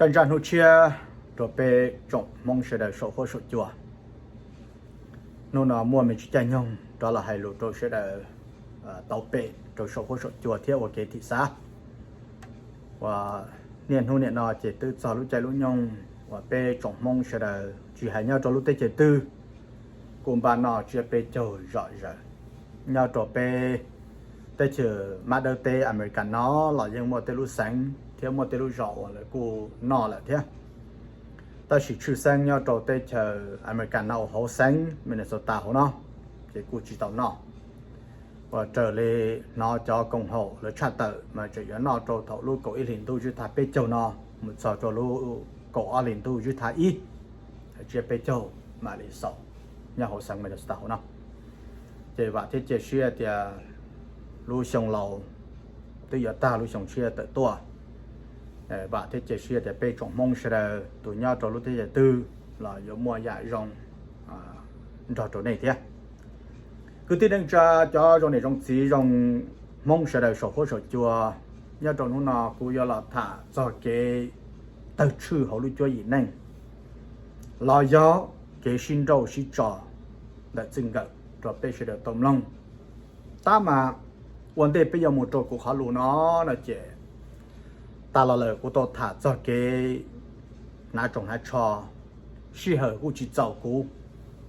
Tag ntsaj hnub tshiab rau peb tsoom Hmoob sawv daws saum huab saum cua. Hnub no muaj me ntsis caij nyoog rov los hais lus rau sawv daws tau pem rau saum huab saum cua thiab ua kev thim xav. Uas niaj hnub niam no ces twb txog lub caij lub nyoog uas peb tsoom Hmoob sawv daws tsis hais nyob rau lub teb chaws twg, kuj npaj noj tsiab peb caug zom zaws. Nyob rau peb teb chaws mab dawb teb Amelikas no los yeej muaj tej lub xeev thiab muaj tej lub zos uas lawv kuj noj lawm thiab. Tab sis tshwj xeeb nyob rau teb chaws Amelikas no uas hauv xeev Minnesota hauv no ces kuj tsis tau noj. Uas raws li hnov cov koom haum lawv tshaj tawm mas tseem yuav noj rau thaum lub kaum ib hlis ntuj ib tag peb caug no mus txog rau lub kaum ob hlis ntuj ib tag ib, tsiab peb caug mam li xaus nyob hauv xeev Minnesota hauv no. Ces vam thiab cia siab tias lub xyoo laus twb yuav tag lub xyoo tshiab tawm tuaj. Vam thiab cia siab tias peb tsoom Hmoob sawv daws tus nyob rau lub teb chaws twg los yuav muaj yam zoo nrog rau nej thiab. Kwv tij neej tsa, cov zoo niam zoo txiv zoo Hmoob sawv daws saum huab saum cua, nyob rau hnub no kuv yuav los tham txog kev tawg tshwj hauv lub cuab yim neej los yog kev sib nrauj sib tso ntawm txij nkawm rau peb sawv daws tau mloog. Tab mas ua ntej peb yuav mus rau kuv qhov lus no no ces tas los lawm kuv tau tham txog kev hnav tsoos hnav tsho, sij hawm kuj tsis txaus kuv,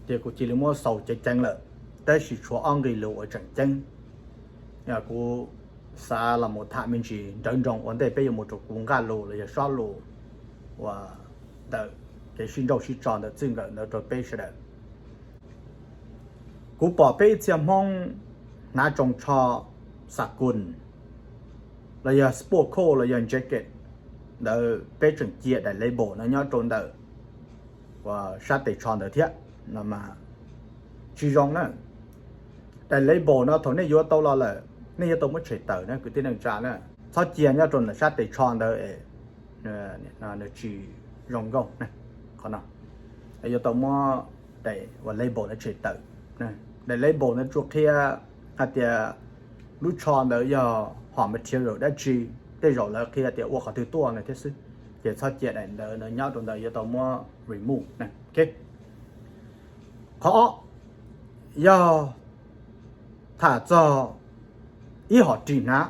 ces kuv cia li muab xaus ceev ceev lawm. Tab sis tshuav ob nqe lus uas tseem ceeb, kuv xav los mus tham me ntsis nrawv nroos ua ntej peb yuav mus rau kuv nqaj lus los yog sob lus uas ntawm kev sib nrauj sib tso ntawm txij nkawm ntawd rau peb sawv daws. Kuv pom peb ib txhia Hmoob hnav tsoos tsho, xa kus los yog sport coat los yog jacket ntawd peb tseem cia daim label no nyob rau ntawm uas sab tes tsho ntawd thiab no mas tsis zoo na. Daim label no thaum nej yuav tau los lawm nej yuav tau muab tshem tawm na kwv tij neej tsa na. Txhob cia nyob rau ntawm sab tes tsho ntawd, nws tsis zoo nkauj. Qhov no yuav tau muab daim uas label no tshem tawm. Daim label no tsuas qhia hais tias lub tsho ntawd yog hom material dab tsi, tej zaum lawv qhia tias ua qhov twg tuaj no thiab xwb. Ces txhob cia daim ntawd nyob rau ntawd, yuav tau muab remove. Qhov ob, yog tham txog ib hom ris hnav,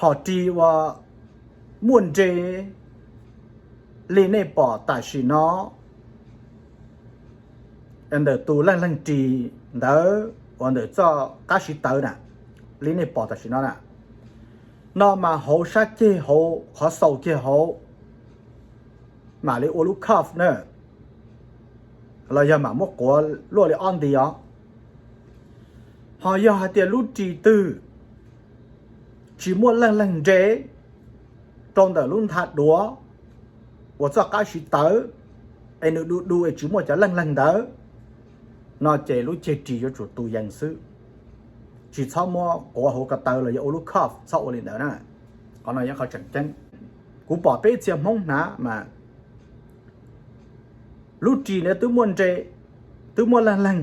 hom ris uas muaj nres li nej pom tam sim no ntawm tus leej leeg ris ntawd uas ntawm txoj qab siv tawv na, li nej pom tam sim no na, no mas hauv sab ceg hauv qhov xaus kiag hauv mam li ua lub cuff na, los yog mam muab quav luaj li ob nti os. Ho yog hais tias lub ris twg tsis muaj leej leeg nres rau ntawm lub ntha duav uas txoj qab siv tawv, es nws du du es tsis muaj cov leej leeg ntawd, no ces lub ceg ris yuav tsum tu yees xwb. Tsis txhob muab quav hauv ko taw los yog ua lub cuff, txhob ua li ntawd na. Qhov no yog qhov tseem ceeb. Kuv pom peb txhia Hmoob hnav mas lub ris ntawd twb muaj nres, twb muaj leej leeg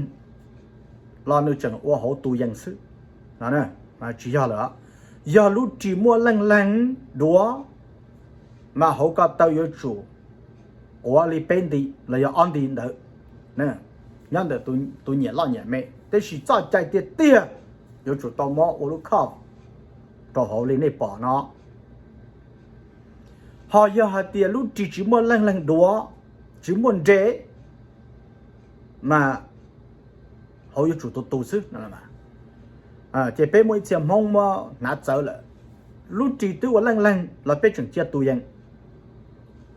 los nws tseem ua hauv tu yees xwb no, tsis yog lawm. Yog lub ris muaj leej leeg duav mas hauv ko taw yuav tsum quav li peb nti los yog ob nti ntawd, nyob ntawm tus nyiam loj nyiam me. Tab sis txoj cai tiag tiag yuav tsum tau muab ua lub cuff rau hauv li nej pom no. Ho yog hais tias lub ris tsis muaj leej leeg duav, tsis muaj nres, mas hauv yuav tsum tu tu xwb. Ces peb muaj ib txhia Hmoob muab hnav txawv lawm, lub ris twb ua leej leeg los peb tseem cia tu yees.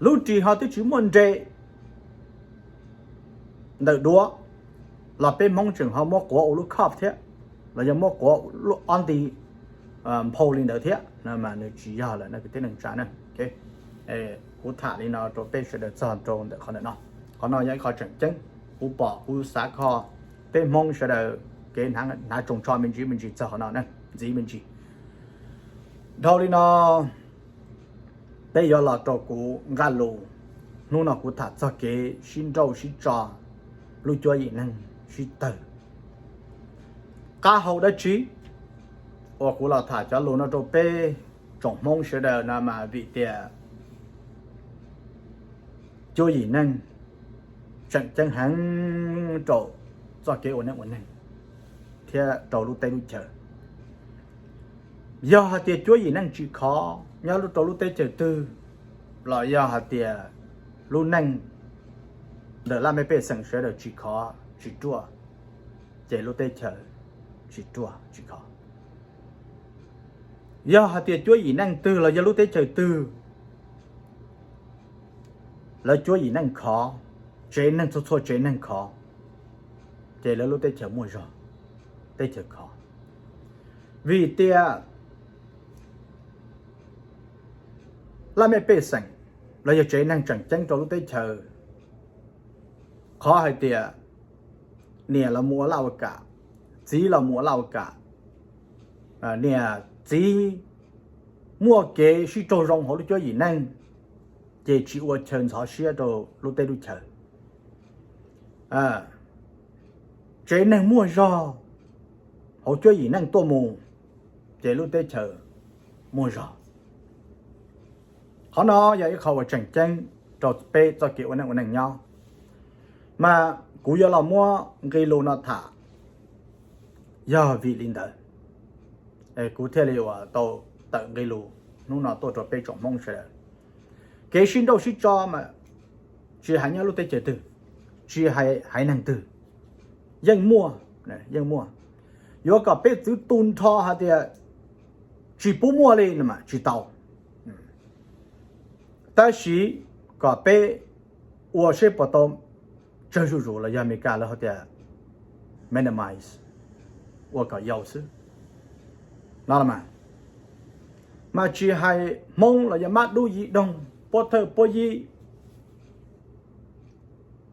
Lub ris ho twb tsis muaj nres ntawm duav los peb Hmoob tseem ho muab quav ua lub cuff thiab, los yog muab quav ob nti nphau li ntawd thiab, mas nws tsis yog lawm no kwv tij neej tsa na. Kuv tham li no rau peb sawv daws txog rau ntawm qhov ntawm no. Qhov no yog ib qhov tseem ceeb, kuv pom kuv xav kho peb Hmoob sawv daws kev hnav tsoos tsho me ntsis me ntsis txog qhov no ntxiv me ntsis. Dhau li no peb yuav los rau kuv nqaj lus. Hnub no kuv tham txog kev sib nrauj sib tso lub cuab yim neeg sib tawg. Qab hau dab tsi uas kuv los tham cov lus no rau peb tsoom Hmoob sawv daws no mas vim tias cuab yim neej tseem ceeb heev rau txoj kev ua neej ua neeg thiab rau lub teb lub chaw. Yog hais tias cuab yim neej tsis khov nyob rau lub teb chaws twg, los yog hais tias lub neej ntawm laj mej pej xeem sawv daws tsis khov tsis ruaj, ces lub teb chaws tsis ruaj tsis khov. Yog hais tias cuab yim neej twg los yog lub teb chaws twg lawv cuab yim neej khov, tsev neeg txhua txhua tsev neeg khov, ces lawv lub teb chaws muaj zog, teb chaws khov. Vim tias laj mej pej xeem los yog tsev neeg tseem ceeb rau lub teb chaws, qhov hais tias niam los mus ua laj ua kam, txiv los mus ua laj ua kam, niam txiv muaj kev sib raug zoo hauv lub cuab yim neej, ces tsis ua chaw ntxhov siab rau lub teb lub chaws. Tsev neeg muaj zog hauv cuab yim neej tuaj mus, ces lub teb chaws muaj zog. Qhov no yog ib qho uas tseem ceeb rau peb txoj kev ua neej ua neeg nyob. Mas kuv yuav los muab nqi lus no tham yog vim li ntawd, kuv thiaj li uas tau tawm nqi lus hnub no tuaj rau peb tsoom Hmoob sawv daws. Kev sib nrauj sib tso mas tsis hais nyob lub teb chaws twg, tsis hais haiv neeg twg, yeej muaj, yeej muaj. Yuav kom peb txwv tu nrho hais tias tsis pub muaj li no mas tsis tau. Tab sis kom peb ua seb puas tau tsawg zuj zus los yog Amelikas lawv hais tias minimize, ua kom yau xwb no los mas. Mas tsis hais Hmoob los yog mab dub yim doog, puab thawj puab yib,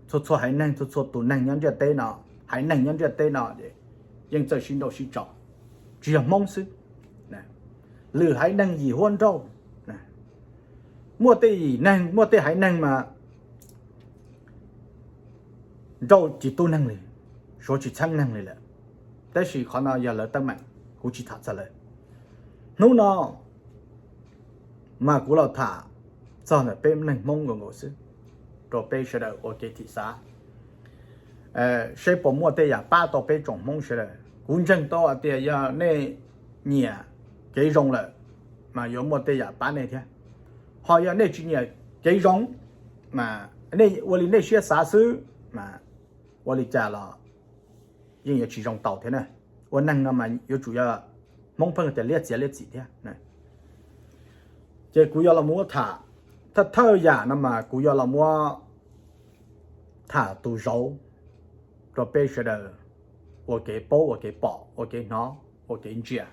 txhua txhua haiv neeg, txhua txhua tus neeg nyob ntiaj teb no, haiv neeg nyob ntiaj teb no yeej txawj sib nrauj sib tso, tsis yog Hmoob xwb, lwm haiv neeg yim huab nrauj. Muaj tej yim neeg, muaj tej haiv neeg mas nrauj tsis tub neeg li, suav tsis txheeb neeg li lawm. Tab sis qhov no yog lawv teeb meem, kuv tsis tham txog lawv. Hnub no mas kuv los tham txog ntawm peb neeg Hmoob nkaus nkaus xwb, rau peb sawv daws ua kev thim xav, seb puas muaj tej yam pab tau peb tsoom Hmoob sawv daws. Kuv ntseeg tau hais tias yog nej nyiam kev zoo lawm, mas yuav muaj tej yam pab nej thiab. Ho yog nej tsis nyiam kev zoo, mas nej ua li nej siab xav xwb, mas ua li cas los yeej yuav tsis zoo tau thiab na. Ua neeg no mas yuav tsum yog, Hmoob pheej tias liab txiav liab txim thiab. Ces kuv yuav los muab tham, thawj thawj yam no mas kuv yuav los muab tham tus zauv rau peb sawv daws ua kev paub, ua kev pom, ua kev hnov, ua kev ntsia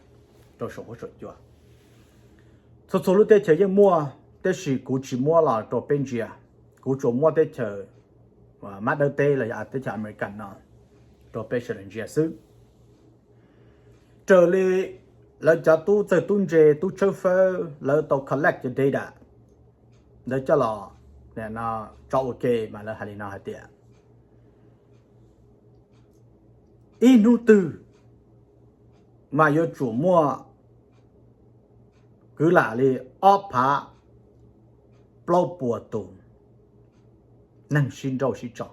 rau saum huab saum cua. Txhua txhua lub teb chaws yeej muaj, tab sis kuv tsis muab los rau peb ntsia. Kuv tsuas muab teb chaws mab dawb teb los yog teb chaws Amelikas no rau peb sawv daws ntsia xwb. Raws li lawv cov tub txawj tub ntse, tub tshawb fawb, lawv tau collect cov data, lawv coj los tso ua ke mas lawv hais li no hais tias ib hnub twg mas yuav tsum muaj kwv lam li ob phav plaub puas tus neeg sib nrauj sib tso.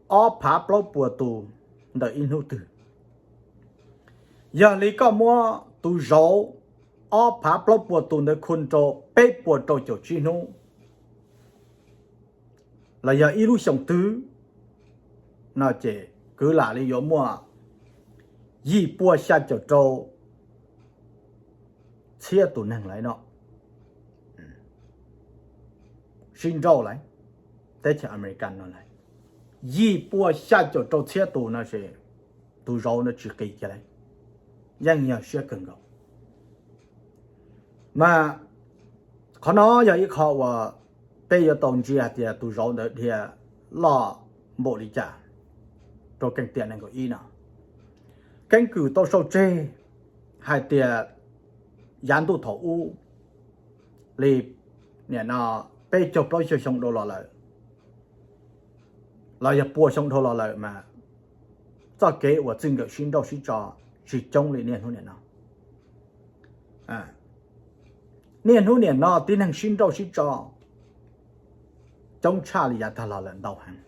Ob phav plaub puas tus ntawm ib hnub twg. Yog li koj muab tus zauv ob phav plaub puas tus ntawd khu rau peb puas rau caum tsib hnub, los yog ib lub xyoo twg no ces kwv lam li yuav muaj yim pua xya caum rau txhiab tus neeg lawm no sib nrauj lawm, teb chaws Amelikas no lawm. Yim pua xya caum rau txhiab tus no ces tus zauv no tsis qis kiag lawm, yeej yog siab kawg nkaus. Mas qhov no yog ib qho uas peb yuav tau ntsia hais tias tus zauv ntawd dhia loj npaum li cas rau keeb tiam nees nkaum ib no. Keeb kwm tau sau tseg hais tias yav ntuj thaum ub li nim no peb caug plaub caug xyoo dhau los lawm, los yog pua xyoo dhau los lawm mas txoj kev uas txij nkawm sib nrauj sib tso tsis coob li niaj hnub nim no. Niaj hnub nim no tib neeg sib nrauj sib tso, coob tshaj li yav tag los lawm ntau heev.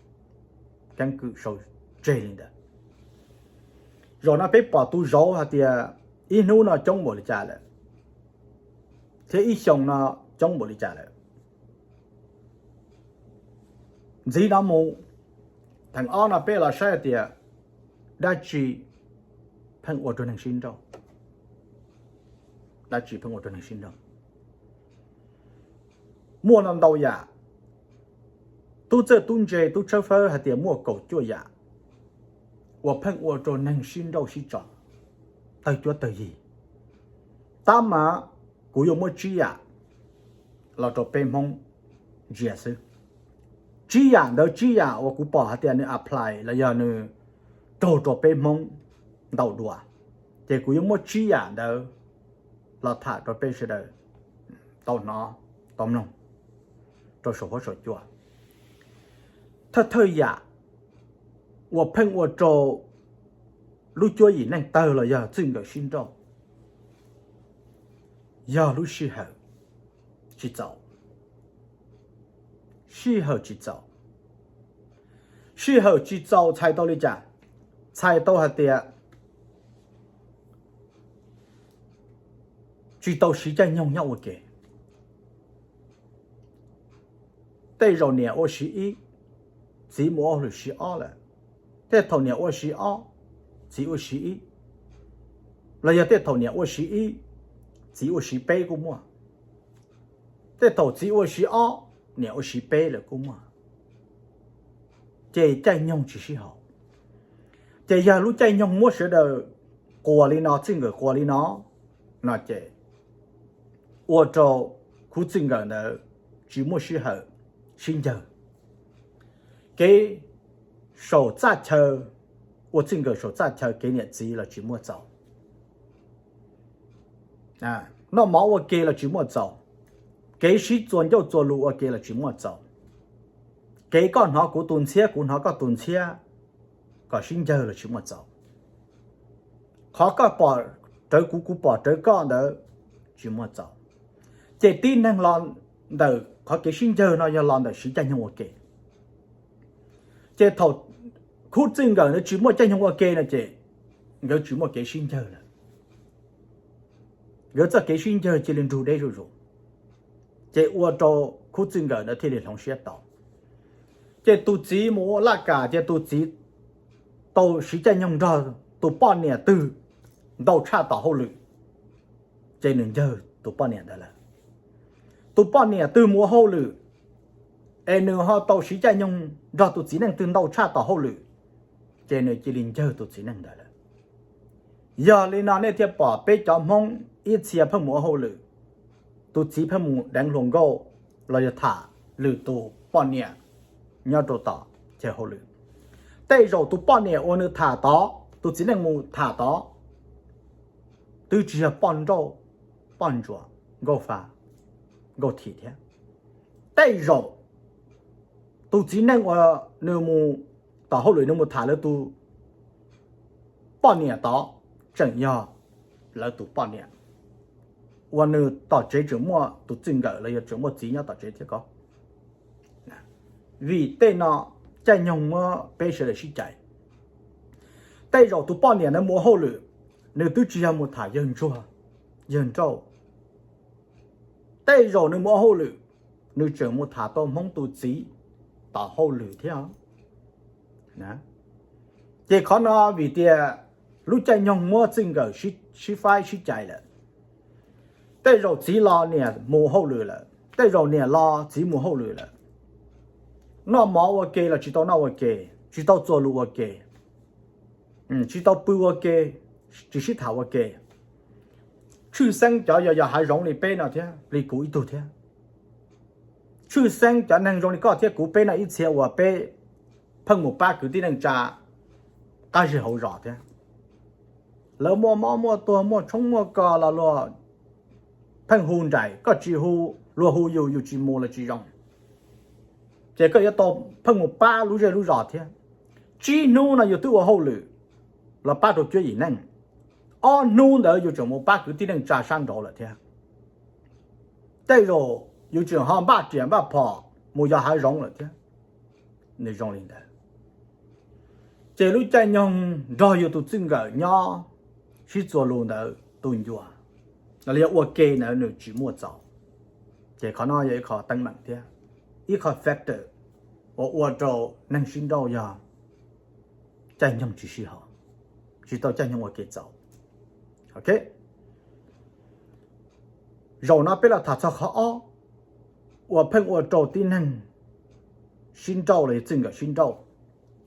Keeb kwm sau tseg li ntawd. Zaum no peb pom tus zauv hais tias ib hnub no coob npaum li cas lawm, thiab ib xyoo no coob npaum li cas lawm. Ntxiv no mus, theem ob no peb los saib hais tias dab tsi pheej ua rau neeg sib nrauj. Dab tsi pheej ua rau neeg sib nrauj? Muaj no ntau yam. Tub txawj tub ntse tub tshawb fawb hais tias muaj kaum cuaj yam uas pheej ua rau neeg sib nrauj sib tso, tawg cuab tawg yig. Tab mas kuv yuav muab tsib yam los rau peb Hmoob ntsia xwb. Tsib yam ntawd, tsib yam uas kuv pom hais tias nws apply los yog nws raug rau peb Hmoob ntau dua, ces kuv yuav muab tsib yam ntawd los tham rau peb sawv daws tau hnov tau mloog rau saum huab saum cua. Thawj thawj yam uas pheej ua rau lub cuab yim neej tawg los yog txij nkawm sib nrauj yog lub sij hawm tsis txaus. Sij hawm tsis txaus. Sij hawm tsis txaus txhais tau li cas? Txhais tau hais tias tsis tau siv caij nyoog nyob ua ke. Tej zaum niam ua siv ib, txiv mus ua hauj lwm siv ob lawm. Tej thaum niam ua siv ob, txiv ua siv ib, los yog tej thaum niam ua siv ib, txiv ua siv peb kuj muaj. Tej thaum txiv ua siv ob, niam ua siv peb lawm kuj muaj. Ces caij nyoog tsis sib haum. Ces yog lub caij nyoog muab sawv daws quas li no, txij nkawm quas li no, no ces ua rau khub txij nkawm ntawd tsis muaj sij hawm sib ncawg. Kev saum txaj chaw, ua txij nkawm saum txaj chaw kev niam txiv los tsis muaj txaus. Noj mov ua ke los tsis muaj txaus. Kev sib txuas ncauj txuas lus ua ke los tsis muaj txaus. Kev koj hnov kuv tus ntxhiab, kuv hnov koj tus ntxhiab kom sib ncawg los tsis muaj txaus. Qhov koj pom rawv kuv, kuv pom rawv koj ntawd tsis muaj txaus. Ces tib neeg los ntawm qhov kev sib ncawg no yog los ntawm siv caij nyoog ua ke. Ces thaum khub txij nkawm ntawd tsis muaj caij nyoog ua ke no ces nkawd tsis muaj kev sib ncawg lawm. Nkawd txoj kev sib ncawg cia li nrug deb zuj zus, ces ua rau khub txij nkawm ntawd thiaj li hloov siab tau. Ces tus txiv mus ua laj kam, ces tus txiv tau siv caij nyoog nrog tus poj niam twg ntau tshaj tom hauj lwm, ces nws ncawg tus poj niam ntawd lawm. Tus poj niam twg mus ua hauj lwm es nws ho tau siv caij nyoog nrog tus txiv neej twg ntau tshaj tom hauj lwm, ces nws cia li ncawg tus txiv neej ntawd lawm. Yog li no nej thiaj pom peb cov Hmoob ib txhia pheej mus ua hauj lwm, tus txiv pheej mus deev hluas nkauj los yog tham lwm tus poj niam nyob rau tom chaw hauj lwm. Tej zaum tus poj niam uas nws tham tod, tus txiv neej mus tham tod, twb tsis yog poj nrauj, poj ntsuam, nkauj fa, nkauj thim thiab. Tej zaum tus txiv neej uas nws mus tom hauj lwm nws mus tham lawv tus poj niam tod tseem yog lawv tus poj niam uas nws tom tsev tseem muaj tus txij nkawm los yog tseem muaj txiv nyob tom tsev thiab ko. Vim tej no caij nyoog muab peb sawv daws sib cais. Tej zaum tus poj niam ntawd mus ua hauj lwm, nws twb tsis yog mus tham yawg ntsuag, yawg nrauj. Tej zaum nws mus ua hauj lwm, nws tseem mus tham tau Hmoob tus txiv tom hauj lwm thiab. Ces qhov no vim tias lub caij nyoog muab txij nkawm sib faib sib cais lawm. Tej zaum txiv los niam mus hauj lwm lawm, tej zaum niam los txiv mus hauj lwm lawm. Noj mov ua ke los tsis tau noj ua ke, tsis tau txuas lus ua ke, tsis tau pw ua ke, tsis sib tham ua ke. Tshwj xeeb cov yog yos hav zoov li peb no thiab li kuv ib tug thiab. Tshwj xeeb cov neeg zoo li koj thiab kuv peb no ib txhia uas peb pheej mus pab kwv tij neej tsa qab zej hauv zos thiab. Lawv muaj mob muaj tuag muaj tshoob muaj kos los luag pheej hu nraim, koj tsis hu, luag hu yus, yus tsis mus los tsis zoo. Ces koj yuav tau pheej mus pab lub zej lub zos thiab. Tsib hnub no yus twb ua hauj lwm los pab rau cuab yim neej, ob hnub ntawd yus tseem mus pab kwv tij neej tsa sab nraud lawm thiab. Tej zaum yus tseem ho npaj riam npaj phom mus yos hav zoov lawm thiab. Nws zoo li ntawd. Ces lub caij nyoog nrog yus tus txij nkawm nyob sib txuas lus ntawd tu ncua, los yog ua ke ntawd nws tsis muaj txaus. Ces qhov no yog ib qho teeb meem thiab ib qho factor uas ua rau neeg sib nrauj yog caij nyoog tsis sib haum, tsis tau caij nyoog ua ke txaus. Ok, zaum no peb los tham txog qhov ob uas pheej ua rau tib neeg sib nrauj los yog txij nkawm sib nrauj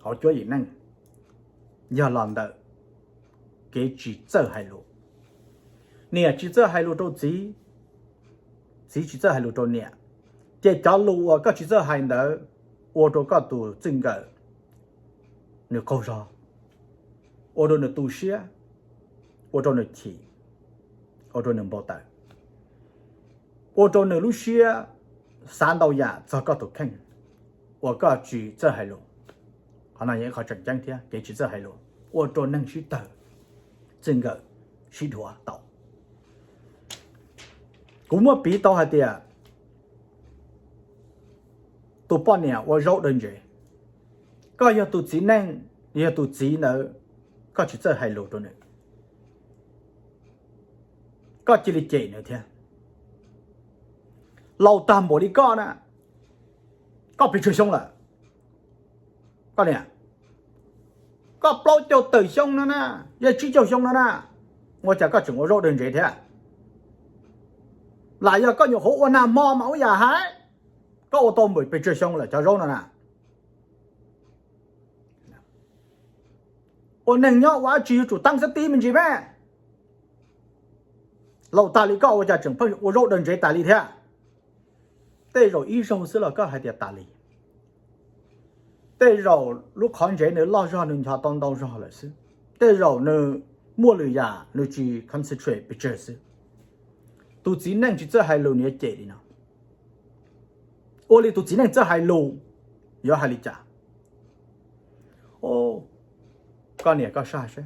hauv cuab yim neej, yog los ntawm kev tsis txawj hais lus. Niam tsis txawj hais lus rau txiv, txiv tsis txawj hais lus rau niam, ces cov lus uas koj tsis txawj hais ntawd ua rau koj tus txij nkawm nws qaug zog, ua rau nws tu siab, ua rau nws chim, ua rau nws npau taws, ua rau nws lub siab xav ntau yam txog koj tus kheej uas koj tsis txawj hais lus. Qhov no yog ib qho tseem ceeb thiab, kev tsis txawj hais lus ua rau neeg sib tawg, txij nkawm sib dhuav tau. Kuv muab piv tau hais tias tus poj niam ua zaub daws ntsev, koj yog tus txiv neej, yog tus txiv ntawd, koj tsis txawj hais lus rau nws, koj cia li cem nws thiab. Laus tag npaum li koj na, koj pes tsawg xyoo lawm? Koj niam, koj plaub caug tawm xyoo no na, yog tsib caug xyoo no na, ua cas koj tseem ua zaub daws ntsev thiab? Lam yog koj nyuam qhuav ua nag hmo mas ua yam hais, koj ua tau npaum pes tsawg xyoo lawm cov zaub no na? Ua neeg nyob ua dab tsi yuav tsum teeb xab tib me ntsis me? Laus tas li koj ua cas tseem pheej ua zaub daws ntsev tas li thiab? Tej zaum ib zaug xwb los koj hais tias tas li. Tej zaum lub qhov ntsev nws loj zog nws ncho tau ntau zog lawm xwb. Tej zaum nws muaj lwm yam nws tsis concentrate pes tsawg xwb. Tus txiv neej tsis txawj hais lus nws yuav cem li no. Ua li tus txiv neej txawj hais lus yuav hais li cas? Koj niam koj saj seb,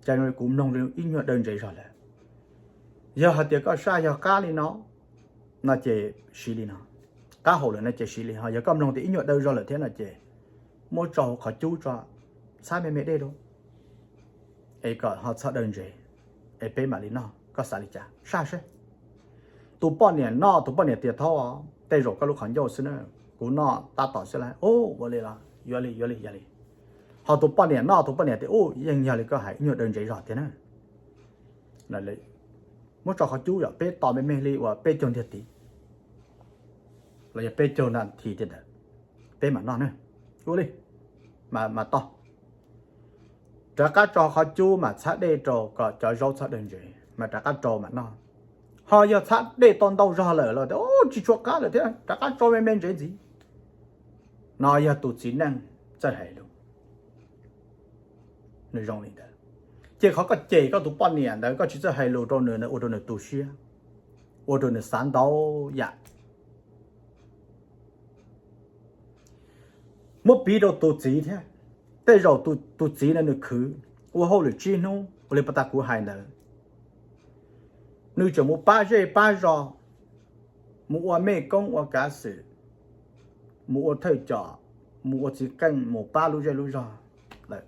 cas kuv mloog ib nyuag daws ntsev zog lawm. Yog hais tias koj saj yog qab li no, no ces siv li no. Qab haum lawm no ces siv li ho. Yog koj mloog tias ib nyuag daws zog lawm thiab no ces muab tso hauv qhov cub tso, txhab me me dej rau, es kom ho txhob daws ntsev, es peb mam li noj, koj xav li cas saj seb. Tus poj niam noj, tus poj niam tias thaub, tej zaum koj lub qhov ncauj xwb na, kuv noj tab tom xwb lauj. Ua li los yuav li, yuav li, yog li. Ho tus poj niam noj, tus poj niam tias u, yeej yog li koj hais, ib nyuag daws ntsev zog tiag na. Muab tso qhov cub yom, peb tos me me li uas peb caug ntiag tid los yog peb caug nas this tiag ntawd, peb mam noj na. Ua li, mas tos. Rov qab tso qhov cub mas txhab dej rau kom cov zaub txhob daws ntsev mas rov qab rau mam noj. Ho yog txhab dej tau ntau zog lawm los tias tsis tshua qab lawm thiab, rov qab tso me me ntsev ntxiv. No yog tus txiv neej txawj hais lus, nws zoo li ntawd. Ces qhov koj cem koj tus poj niam ntawd koj tsis txawj hais lus rau nws, ua rau nws tu siab, ua rau nws xav ntau yam. Muab piv rau tus txiv thiab, tej zaum tus txiv no nws khwv ua hauj lwm tsib hnub ua li pas tas kuv hais ntawd, nws tseem mus pab zej pab zos, mus ua mej koob ua kav xwm, mus ua thawj coj, mus ua txiv qeej, mus pab lub zej lub zog lawm.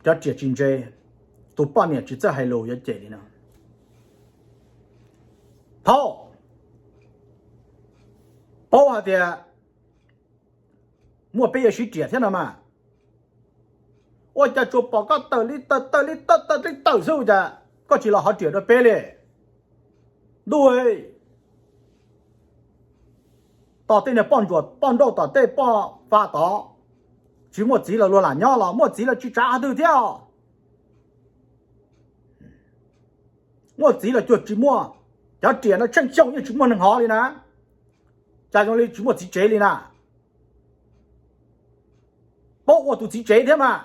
Cov riam tsis ntse, tus poj niam tsis txawj hais lus yuav cem li no. Thaub, paub hais tias muaj peb yuav sib riam thiab no mas, ua cas tsuas pom koj tawm li tawm tawm li tawm tawm li tawm xwb ua cas koj tsis los hov riam rau peb li? Ntuj, tos tej niag poj ntsuam poj nrauj tom tej poj fa tod, tsis muaj txiv los luag lam nyob los muaj txiv los tsis tsav qhov twg thiab. Muaj txiv los cuag tsis muaj, cov riam no tsheej xyoo yeej tsis muaj neeg hov li na, cas zoo li tsis muaj txiv tsev li na. Paub ua tus txiv tsev thiab mas.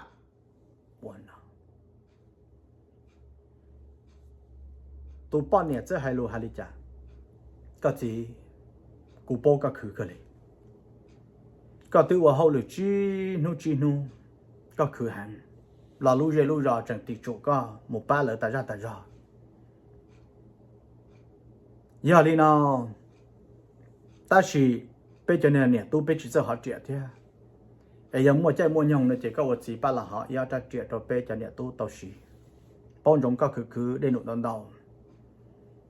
Tus poj niam txawj hais lus hais li cas? Koj txiv, kuv paub koj khwv kawg li. Koj twb ua hauj lwm tsib hnub tsib hnub, koj khwv heev, los lub zej lub zos tseem tim tsum koj mus pab lawv tas zaj tas zog. Yog li no, tab sis peb cov niam tub peb tsis txawj hov riam thiab. Es yog muaj caij muaj nyoog no ces koj ua txiv pab los hov ib ob rab riam rau peb cov niam tub tau siv. Paub ntsoov koj khwv khwv dej num ntau ntau,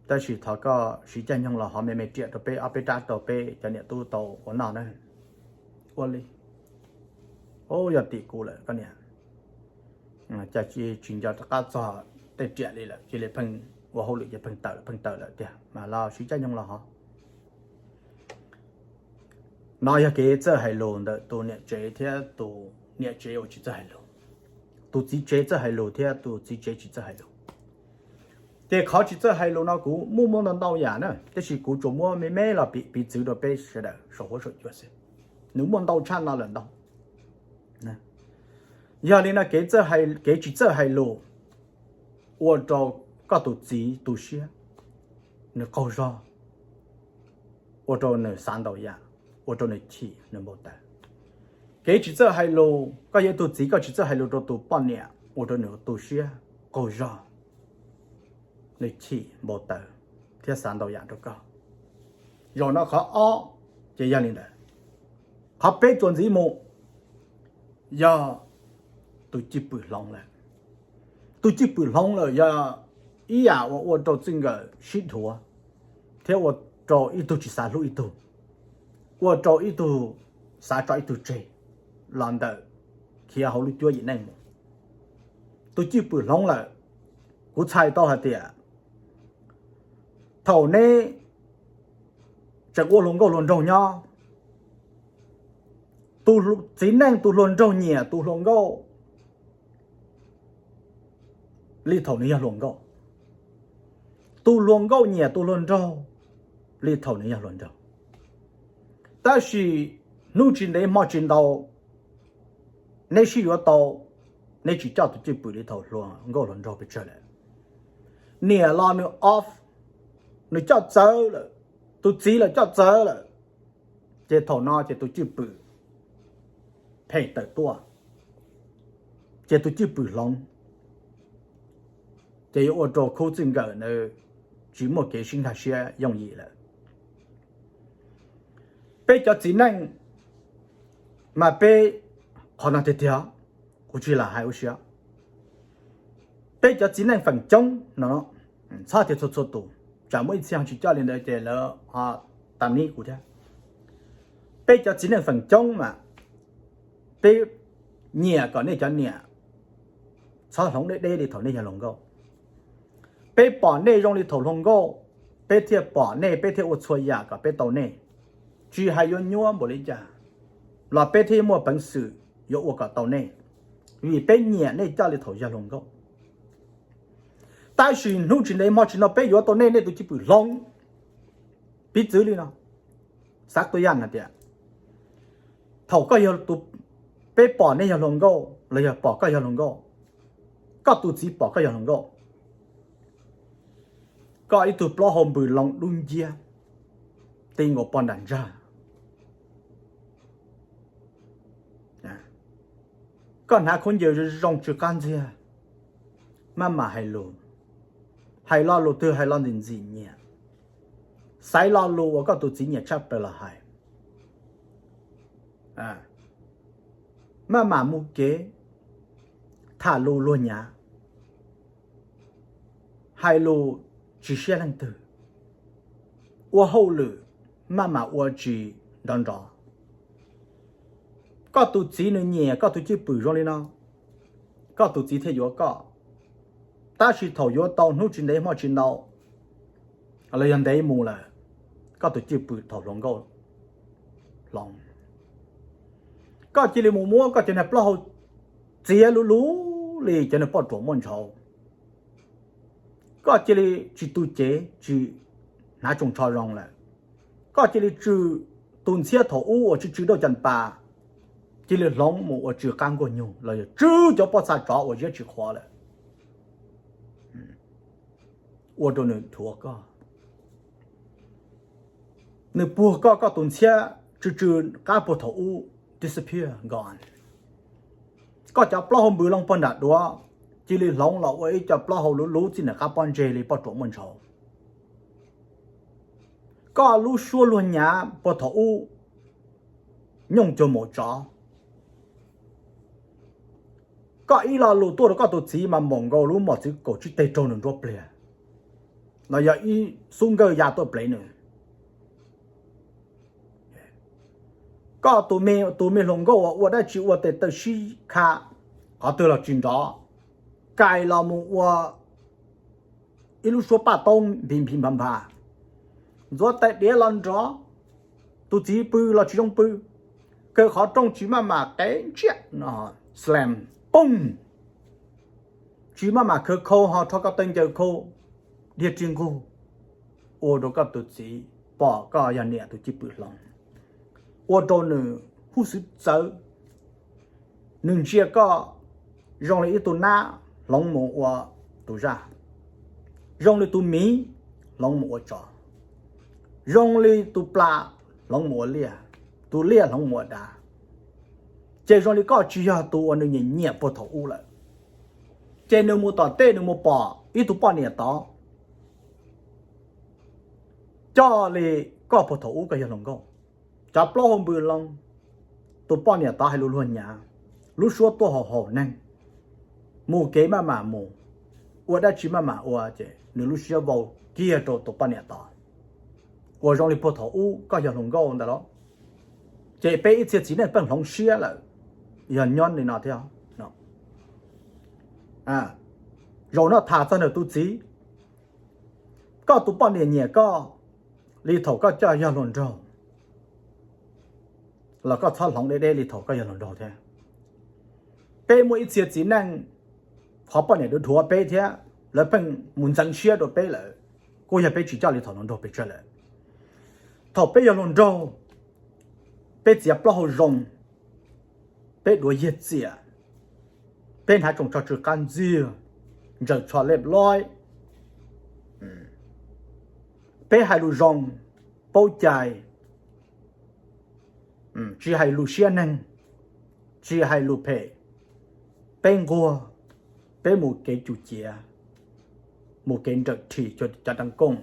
tab sis thov koj siv caij nyoog los hov me me riam rau peb ob peb rab rau peb cov niam tub tau ua noj na. Ua li, ub, yog tim kuv lawm koj niam, cas tsis nco rov qab txog tej riam li lawm, cia li pheej ua hauj lwm ces pheej tawm lawm pheej tawm lawm tiag, mas los siv caij nyoog los hov. No yog kev txawj hais lus ntawm tus niam tsev thiab tus niam tsev uas tsis txawj hais lus. Tus txiv tsev txawj hais lus thiab tus txiv tsev tsis txawj hais lus. Ces qhov tsis txawj hais lus no kuv muaj muaj ntau ntau yam na, tab sis kuv tsuas muab me me los piv txwv rau peb sawv daws saum huab saum cua xwb. Nws muaj ntau tshaj no lawm ntau. Yog li no kev tsis txawj hais lus ua rau koj tus txiv tu siab, nws qaug zog, ua rau nws xav ntau yam, ua rau nws chim nws npau taws. Kev tsis txawj hais lus, koj yog ib tug txiv koj tsis txawj hais lus rau tus poj niam ua rau nws tu siab, qaug zog, nws chim npau taws thiab xav ntau yam rau koj. Zaum no qhov ob ces yog li ntawd. Qhov peb txuas ntxiv mus yog tus cwj pwm hloov lawm. Tus cwj pwm hloov lawm yog ib yam uas ua rau txij nkawm sib dhuav thiab ua rau ib tug tsis xav hlub ib tug, ua rau ib tug xav tso ib tug tseg los ntawm khiav hauv lub cuab yim neej mus. Tus cwj pwm hloov lawm, kuv txhais tau hais tias thaum neb tseem ua hluas nkauj hluas nraug nyob, tus txiv neej tus hluas nraug nyiam tus hluas nkauj li thaum nws yog hluas nkauj, tus hluas nkauj nyiam tus hluas nraug li thaum nws yog hluas nraug. Tab sis hnub tsis ntev hmo tsis ntau, neb sib yuav tau, neb tsis coj tus cwj pwm li thaum hluas nkauj hluas nraug pes tsawg lawm. Niam los nws off, nws coj txawv lawm, tus txiv los coj txawv lawm, ces thaum no ces tus cwj pwm phem tawm tuaj, ces tus cwj pwm hloov, ces yuav ua rau khub txij nkawm ntawd tsis muaj kev sib nkag siab yooj yim lawm. Peb cov txiv neej mas peb, qhov no tiag tiag, kuv tsis lam hais ua si, peb cov txiv neej feem coob no, txhob tias txhua txhua tus, tsam muaj ib txhia tsis coj li ntawd ces lawv ho tas nib kuv thiab. Peb cov txiv neej feem coob mas peb nyiam kom nej cov niam txhob hloov deb deb li thaum nej yog hluas nkauj. Peb pom nej zoo li thaum hluas nkauj, peb thiaj pom nej, peb thiaj ua txhua yam kom peb tau nej. Tsis hais yuav nyuaj npaum li cas los peb thiaj muaj peev xwm yuav ua kom tau nej, vim peb nyiam nej coj li thaum yog hluas nkauj. Tab sis hnub tsis ntev hmo tsis ntau peb yuav tau nej, nej tus cwj pwm hloov. Piv txwv li no, xav tua yaj hais tias thaum koj yog, peb pom nej yog hluas nkauj los yog pom koj yog hluas nkauj, koj tus txiv pom koj yog hluas nkauj, koj ib tug plaub hau npws loo dub nciab, ti nkaus pog nram ntsag, koj hnav khaub ncaws zoo zoo tsw qab ntxiag, maj mam hais lus, hais lo lus twg hais lo ntxim ntxim nyiam, xaiv lo lus uas koj tus txiv nyiam tshaj plaws los hais, maj mam mus kev, tham lus luag nyav, hais lus tsis siab leej twg, ua hauj lwm maj mam ua tsis nrov nrov. Koj tus txiv nws nyiam koj tus cwj pwm zoo li no, koj tus txiv thiaj yuav koj. Tab sis thaum yuav tau hnub tsis ntev hmo tsis ntau los yog ntev mus lawm, koj tus cwj pwm thaum hluas nkauj hloov, koj cia li mus muab koj cov niag plaub hau txiav luv luv li cov niag poj ruam muaj ntshauv, koj cia li tsis tu cev tsis hnav tsoos tsho zoo lawm, koj cia li tsw tus ntxhiab thaum ub uas tsw tsw dauj cas pas, cia li hloov mus ua tsw qab nkuaj nyug los yog tsw cov pob txha tsov uas ziab tsis qhuav lawm, ua rau nws dhuav koj. Nws puag koj, koj tus ntxhiab tsw tsw qab puag thaum ub disappear gone. Koj cov plaub hau npws loo pog nram duav cia li hloov los ua ib co plaub hau luv luv txij nram qab pob ntseg li poj ruam muaj ntshauv. Koj lub suab luag nyav puag thaum ub nyooj cuag maum tsov. Koj ib lo lus tuaj rau koj tus txiv mas npaum nkaus lub mos txwv kaum tsib teg raug nws nruab pliag, los yog ib xub nkawj ya tuaj plev nws. Koj tus me hluas nkauj uas ua dab tsi ua tes taw sib kha, qhov twg los tsis nrov, kais los mus ua ib lub suab paj toob nphi nphi npha npha, ntxuav tais diav los nrov, tus txiv pw los tsis zoo pw, kaw qhov rooj tsis maj mam qev ntsiaj no, slam, pooj, tsis maj mam khawv khau ho rho koj taw ncaws khau dhia ri nqug, ua rau koj tus txiv pom koj yog niam tus cwj pwm hloov, ua rau nws huj xwv txawv. Nws ntsia koj zoo li ib tug nab hloov mus ua tus zaj, zoo li tus miv hloov mus ua tsov, zoo li tus plas hloov mus ua liaj, tus liaj hloov mus ua dav. Ces zoo li koj tsis yog tus uas nws nyiam nyiam puag thaum ub lawm. Ces nws mus tom tej nws mus pom ib tug poj niam tod coj li koj puag thaum ub koj yog hluas nkauj, cov plaub hau npws loo, tus poj niam tod hais lus luag nyav, lub suab tuaj haum haum neeg, mus kev maj mam mus, ua dab tsi maj mam ua, ces nws lub siab vau kiag rau tus poj niam tod, uas zoo li puag thaum ub koj yog hluas nkauj ntawd los. Ces peb ib txhia txiv neej pheej hloov siab lawm, yog nyob li no thiab. Zaum no tham txog ntawm tus txiv, koj tus poj niam nyiam koj li thaum koj coj yog hluas nraug los koj txhob hloov deb deb li thaum koj yog hluas nraug thiab. Peb muaj ib txhia txiv neej, qhov poj niam dhuav dhuav peb thiab lawv pheej mus ntxeev siab rau peb lawm, kuj yog peb tsis coj li thaum hluas nraug pes tsawg lawm. Thaum peb yog hluas nraug, peb txiav plaub hau zoo, peb duav yiag txiam, peb hnav tsoos tsho tsw qab ntxiag, ntsaws tsho lej loib, peb hais lus zoo, paub cai, tsis hais lus siab neeg, tsis hais lus phem, peb nquag, peb mus kev cuj ciav, mus kev nrawm rhim cov deev kooj.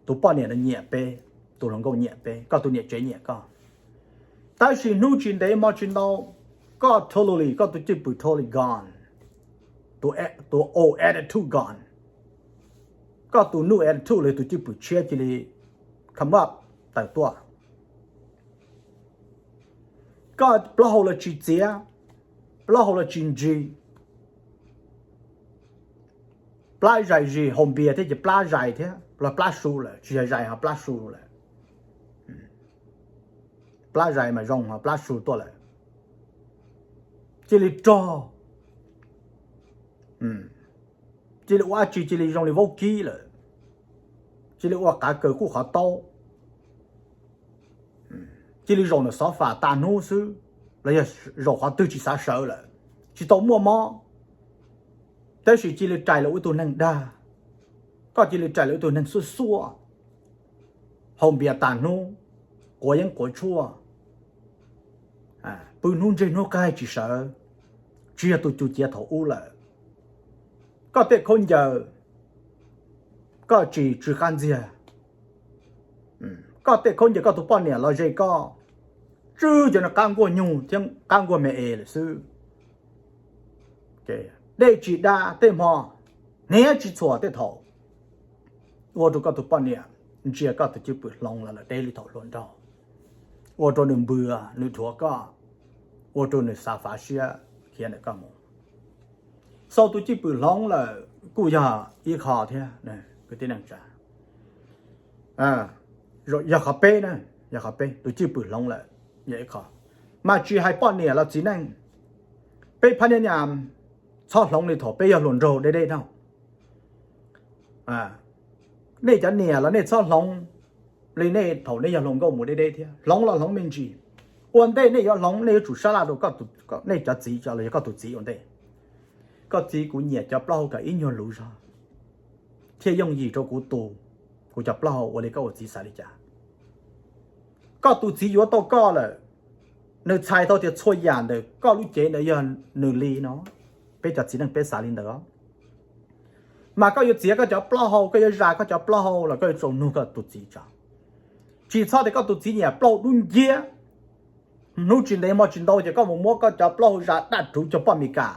Tus poj niam no nyiam peb, tus hluas nkauj nyiam peb, koj tus niam tsev nyiam koj. Tab sis hnub tsis ntev hmo tsis ntau, koj totally, koj tus cwj pwm totally gone, tus old attitude gone, koj tus new attitude los tus cwj pwm tshiab cia li come up tawm tuaj. Koj plaub hau los tsis txiav, plaub hau los tsis ntsis, plab zais zis, haus npias thiab ces plab zais thiab los plab su lawm, tsis yog zais ho plab su lawm. Plab zais mas zoo ho plab su tuaj lawm. Cia li rog, cia li ua dab tsi cia li zoo li vaub kib lawm, cia li ua qav kaws kuj qhov taub, cia li zaum ntawm xov fas tas hnub xwb, los yog zaum qhov twg tsis xav sawv lawm, tsis tau muaj mob. Tab sis cia li rais los ua ib tug neeg dag, koj cia li rais los ua ib tug neeg xuaj xuaj, haus npias tas hnub, quav yeeb quav tshuaj, pw hnub ntseg hnub qaig tsis sawv, tsis yog tus cuj ciav thaum ub lawm. Koj tej khaub ncaws, koj tsis tsw qab ntxiag. Koj tej khaub ncaws koj tus poj niam los ze koj, tsw cov no qab nkuaj nyuj thiab qab nkuaj me es lawm xwb. Dej tsis da tej hmo, hniav tsis txhuam tej thaum, ua rau koj tus poj niam ntsia koj tus cwj pwm hloov los lawm deb li thaum hluas nraug, ua rau nws npws nws dhuav koj, ua rau nws xav fav siab khiav ntawm koj mus. Xau tus cwj pwm hloov lawm kuj yog ib qho thiab kwv tij neej tsa. Yog qhov peb na, yog qhov peb tus cwj pwm hloov lawm yog ib qho. Mas tsis hais poj niam los txiv neej, peb phab niaj nyam txhob hloov li thaum peb yog hluas nraug deb deb no. Nej cov niam los nej txhob hloov li nej thaum nej yog hluas nkauj mus deb deb thiab, hloov los hloov me ntsis. Ua ntej nej yuav hloov nej yuav tsum sab laj rau nej cov txiv los yog koj tus txiv ua ntej. Koj txiv, kuv nyiam cov plaub hau kom ib nyuag luv zog thiaj yooj yim rau kuv tu kuv cov plaub hau, ua li koj ua txiv xav li cas? Koj tus txiv yuav tau koj lawm, nws txhais tau tias txhua yam ntawm koj lub cev ntawd yog nws li no. Peb cov txiv neej peb xav li ntawd os. Mas koj yuav txiav koj cov plaub hau, koj yuav zas koj cov plaub hau los koj yuav tsum nug koj tus txiv tso. Tsis txhob tias koj tus txiv nyiam plaub hau dub nciab, hnub tsis ntev hmo tsis ntau ces koj mus muab koj cov plaub hau zas daj ruv cog poj Mes Kas.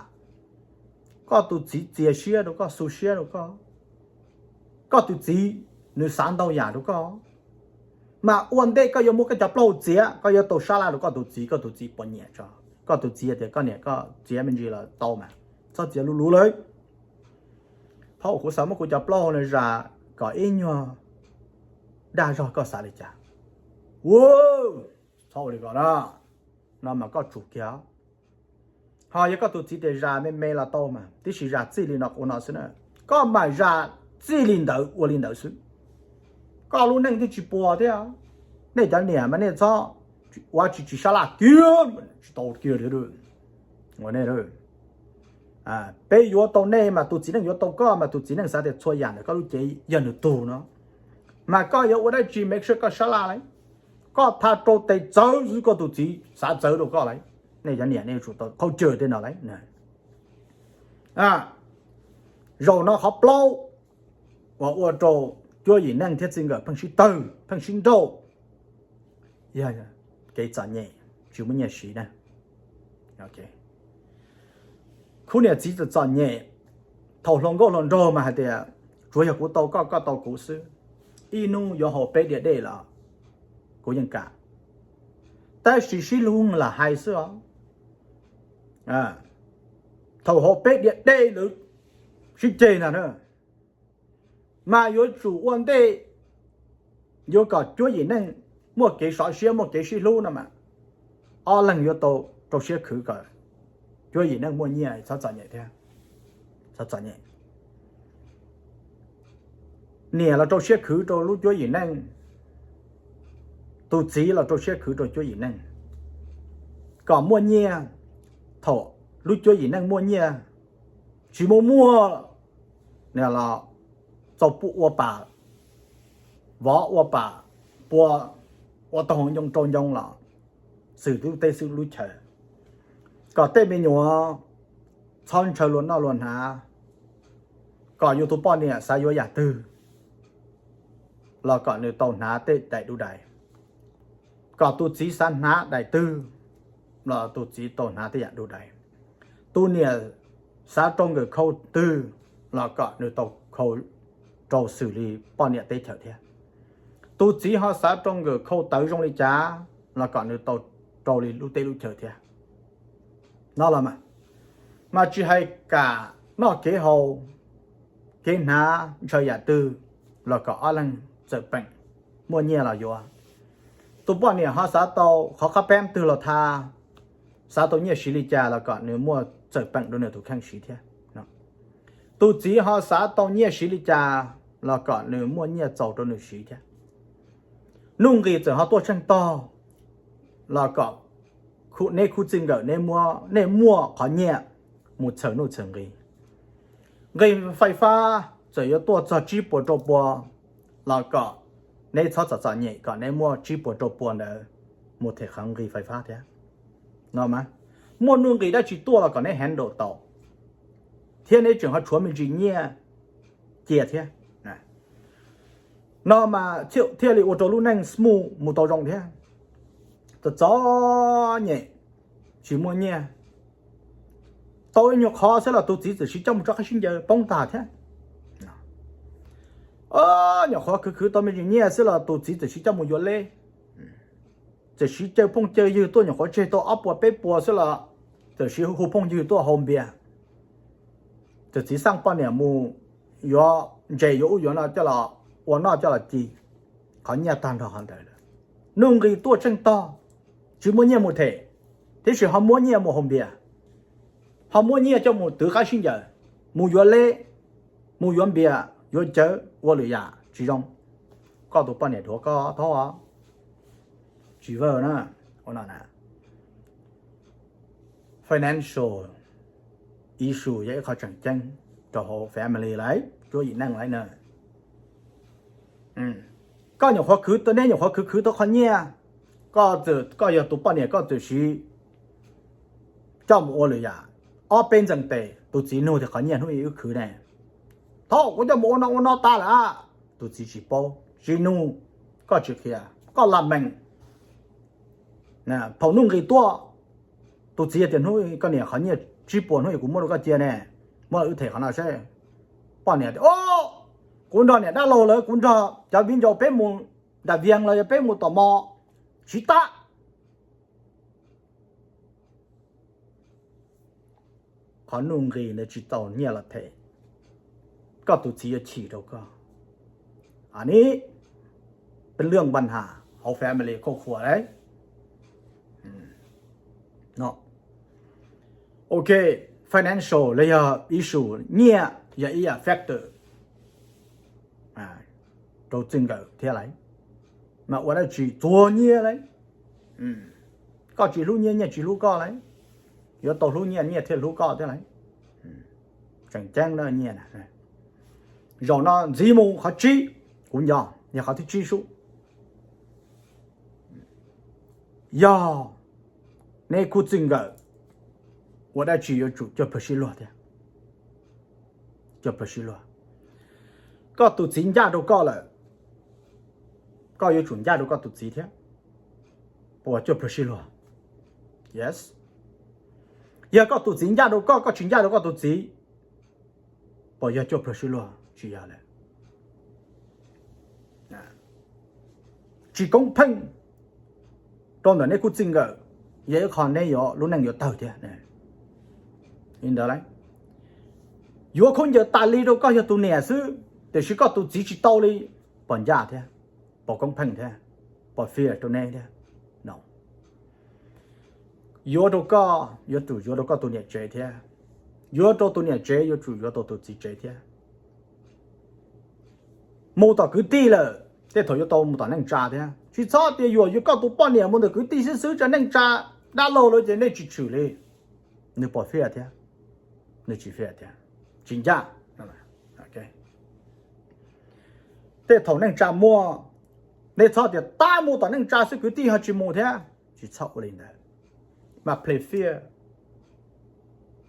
Koj tus txiv txias siab rau koj, xu siab rau koj. Koj tus txiv nws xav ntau yam rau koj. Mas ua ntej koj yuav muab koj cov plaub hau txiav, koj yuav tau sab laj rau koj tus txiv, koj tus txiv puas nyiam tso. Koj tus txiv tias koj niam koj txiav me ntsis los tau mas, txhob txiav luv luv lawm. Thaum kuv xav muab kuv cov plaub hau no zas kom ib nyuag dag zog koj xav li cas? Ua, txhob ua li ko na, no mas koj tsum kiag. Ho yog koj tus txiv tias zas me me los tau mas, tiam sis zas txij li no ua no xwb na, koj mam zas txij li ntawd ua li ntawd xwb. Koj lub neej thiaj tsis puas thiab. Nej cov niam mas nej txhob ua tsis tsis sab laj kiag, tsis tau kiag li. Peb yuav tau nej mas tus txiv neej yuav tau koj mas, tus txiv neej xav tias txhua yam ntawm koj lub cev yog nws tug no, mas koj yuav ua dab tsi make sure koj sab laj lauj? Koj tha rau tes txawv xwb koj tus txiv xav txawv rau koj lauj. Nej cov niam nej yuav tsum tau qaug cawm tej no lauj. Zaum no qhov plaub uas ua rau cuab yim neej thiab txij nkawm pheej sib tawg pheej sib nrauj, yog kev txom nyem, tsis muaj nyiaj siv na. Khub niam txiv txom txom nyem, thaum hluas nkauj hluas nraug mas hais tias tsuav yog kuv tau koj, koj tau kuv xwb, ib hnub yuav haus peb diav dej los kuv yeej kam. Tab sis sib hlub lam hais xwb os. Thaum haus peb diav dej lawv sib ceg ntag na, mas yuav tsum ua ntej yuav kom cuab yim neej muaj kev sov siab muaj kev sib hlub no mas, ob leeg yuav tau rau siab khwv kom cuab yim neej muaj nyiaj, txhob txom nyem thiab. Txhob txom nyem. Niam los rau siab khwv rau lub cuab yim neej, tus txiv los rau siab khwv rau cuab yim neej, kom muaj nyiaj. Thaum lub cuab yim neej muaj nyiaj, tsis muaj muaj los txaus ua pam vov ua pam pua, ua tau hauv ncoo rau ncoo los xwm lub teb xwm lub chaw, kom tej me nyuam txhob ntshaw luag noj luag hnav, kom yus tus poj niam xav yuav yam twg los kom nws tau hnav tej daim duj dais, kom tus txiv xav hnav daim twg los tus txiv tau hnav tej yam duj dais. Tus niam xav rau nkawm khau twg los kom nws tau khau rau xws li poj niam teb chaws thiab. Tus txiv ho xav rau nkawm khau tawv zoo li cas los kom nws tau rau li lub teb lub chaw thiab. No los mas, mas tsis hais kam noj kev haus, kev hnav ntshaw yam twg los kom ob leeg txawm peem, muaj nyiaj los yuav. Tus poj niam ho xav tau qhov qab peeb twg los tha, xav tau nyiaj siv li cas los kom nws muaj txawm peem rau nws tus kheej siv thiab. Tus txiv ho xav tau nyiaj siv li cas los kom nws muaj nyiaj txaus rau nws siv thiab. Nuj nqis txawm ho tuaj tsheej tog los kom neb khub txij nkawm nej muaj qhov nyiaj mus txhawm nuj txhawm nqis. Nqis fais fab txawm yuav tuaj txog tsib puas rau pua los kom neb txhob txom txom nyem, kom neb muaj tsib puas rau pua ntawd mus them qhov nqis fais fab thiab. No mas, muaj nuj nqis dab tsi tuaj los kom neb handle tau, thiab neb tseem ho tshuav me ntsis nyiaj cia thiab. No mas thiaj li ua rau lub neej smooth mus tau zoo thiab. Txom txom nyem, tsis muaj nyiaj, tau ib nyuag qhov xwb los tus txiv txawm siv coj mus rau qab sib ncaws poob tag thiab. Nyuam qhuav khwv khwv tau me ntsis nyiaj xwb los tus txiv txawm siv coj mus yuav leb, txawm siv caw phooj caw ywg tuaj, nyuam qhuav tseg tau ob puas peb puas xwb los txawm siv hu phooj ywg tuaj haus npias, txawm txiv xaj poj niam mus yuav ntses yuav ub yuav no coj los ua noj coj los ci, qhov nyiaj tag nrho qhov ntawd lawm. Nuj nqis tuaj tsheej tog, tsis muaj nyiaj mus them, tiam sis ho muab nyiaj mus haus npias, ho muab nyiaj coj mus twv qab sib ncaws, mus yuav leb, mus yuav npias yuav cawv ua lwm yam tsis zoo. Koj tus poj niam dhuav koj thaub, tsis vawj na. Ua no na, financial issue yog ib qho tseem ceeb rau hauv family lawm, cuab yim neej lawm na. Koj nyuam qhuav khwv, neb nyuam qhuav khwv khwv tau qhov nyiaj, koj txawm, koj yog tus poj niam koj txawm siv coj mus ua lwm yam, ob peb ntxees tes tus txiv nug tias qhov nyiaj hnub ib wb khwv ne, Thaum kuv coj mus ua no ua no tas lawm. Tus txiv tsis paub, tsis nug, koj tsis qhia, koj lam meem. Thaum nuj nqis tuaj, tus txiv tias, hnub koj niam, qhov nyiaj tsib puas hnub kuv muab rau koj cia ne, muab los wb them qhov no seb. Poj niam tias, o, kuv nrog niam dab laug lawv, kuv nrog cov viv ncaus peb mus nram Vias los yog peb mus tom mos, tsis tau. Qhov nuj nqis ntawd tsis tau nyiaj los them, koj tus txiv yuav chim rau koj. Anis, peb lwj npaj has hauv family khoj khuas lawm. Ok, financial los yog issue, nyiaj yog ib yam factor rau txij nkawm thiab lawm. Mas ua dab tsi txuag nyiaj lawm. Koj tsis hlub nyiaj, nyiaj tsis hlub koj lawm. Yuav tau hlub nyiaj, nyiaj thiaj hlub koj thiab lawm. Tseem ceeb na nyiaj na. Zaum no ntxiv mus qhov tsib, kuv nco, yog qhov thib tsib sub. Yog neb khub txij nkawm ua dab tsi yuav tsum coj plawg sib luag thiab. Coj plawg sib luag. Koj tus txiv ncaj rau koj lawm, koj yuav tsum ncaj rau koj tus txiv thiab. Puas coj plawg sib luag? Yes. Yog koj tus txiv ncaj rau koj, koj tsis ncaj rau koj tus txiv, puas yog coj plawg sib luag? Tsis yog lawm. Tsis koob pheej rau ntawm neb khub txij nkawm, yog ib qho neb yuav lub neej yuav tawg thiab. Li ntawd, yuav khaub ncaws tas li rau koj yog tus niam xwb, tiam sis koj tus txiv tsis tau li, puas ncaj thiab? Puas koob pheej thiab? Puas fair rau neb thiab? No. Yuav rau koj yuav tsum yuav rau koj tus niam tsev thiab, yuav rau tus niam tsev yuav tsum yuav tau tus txiv tsev thiab. Mus tom kwv tij lawm, tej thaum yuav tau mus tom neej tsa thiab. Tsis txhob tias yuam yuav koj tus poj niam mus ntawm kwv tij xwb xwb, tsa neej tsa dab laug lawm ces nej tsis tshwm li. Nws puas fair thiab? Nws tsis fair thiab, tsis ncaj. Tej thaum neej tsa muaj, nej txhob tias tab mus tom neej tsa xwb kwv tij ho tsis mus thiab. Tsis txhob ua li ntawd. Mas play fair,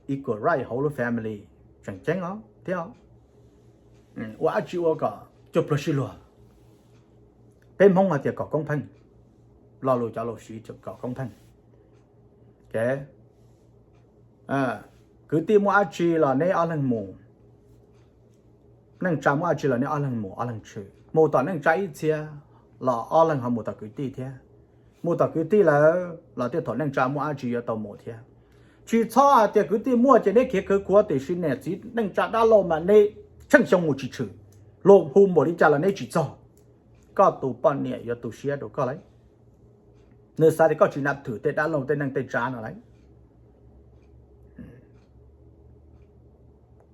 equal right hauv lub family tseem ceeb os thiab. Ua dab tsi ua kom coj plawg sib luag. Peb Hmoob hais tias kom koob pheej, lo lus cov laus siv kom koob pheej. Kwv tij muaj dab tsi los neb ob leeg mus, neej tsa muaj dab tsi los neb ob leeg mus ob leeg tshwm. Mus tom neej tsa ib txhia los ob leeg ho mus tom kwv tij thiab. Mus tom kwv tij lawm los tej thaum neej tsa muaj dab tsi yuav tau mus thiab. Tsis txhob hais tias kwv tij muaj ces neb khiav khwv khuav, tiam sis niam txiv neej tsa dab laug mas neb tsheej xyoo mus tsis tshwm. Luag hu npaum li cas los neb tsis txog. Koj tus poj niam yuav tu siab rau koj lawm. Nws xav tias koj tsis nam thwm tej dab laug tej neej tej tsa no lawm.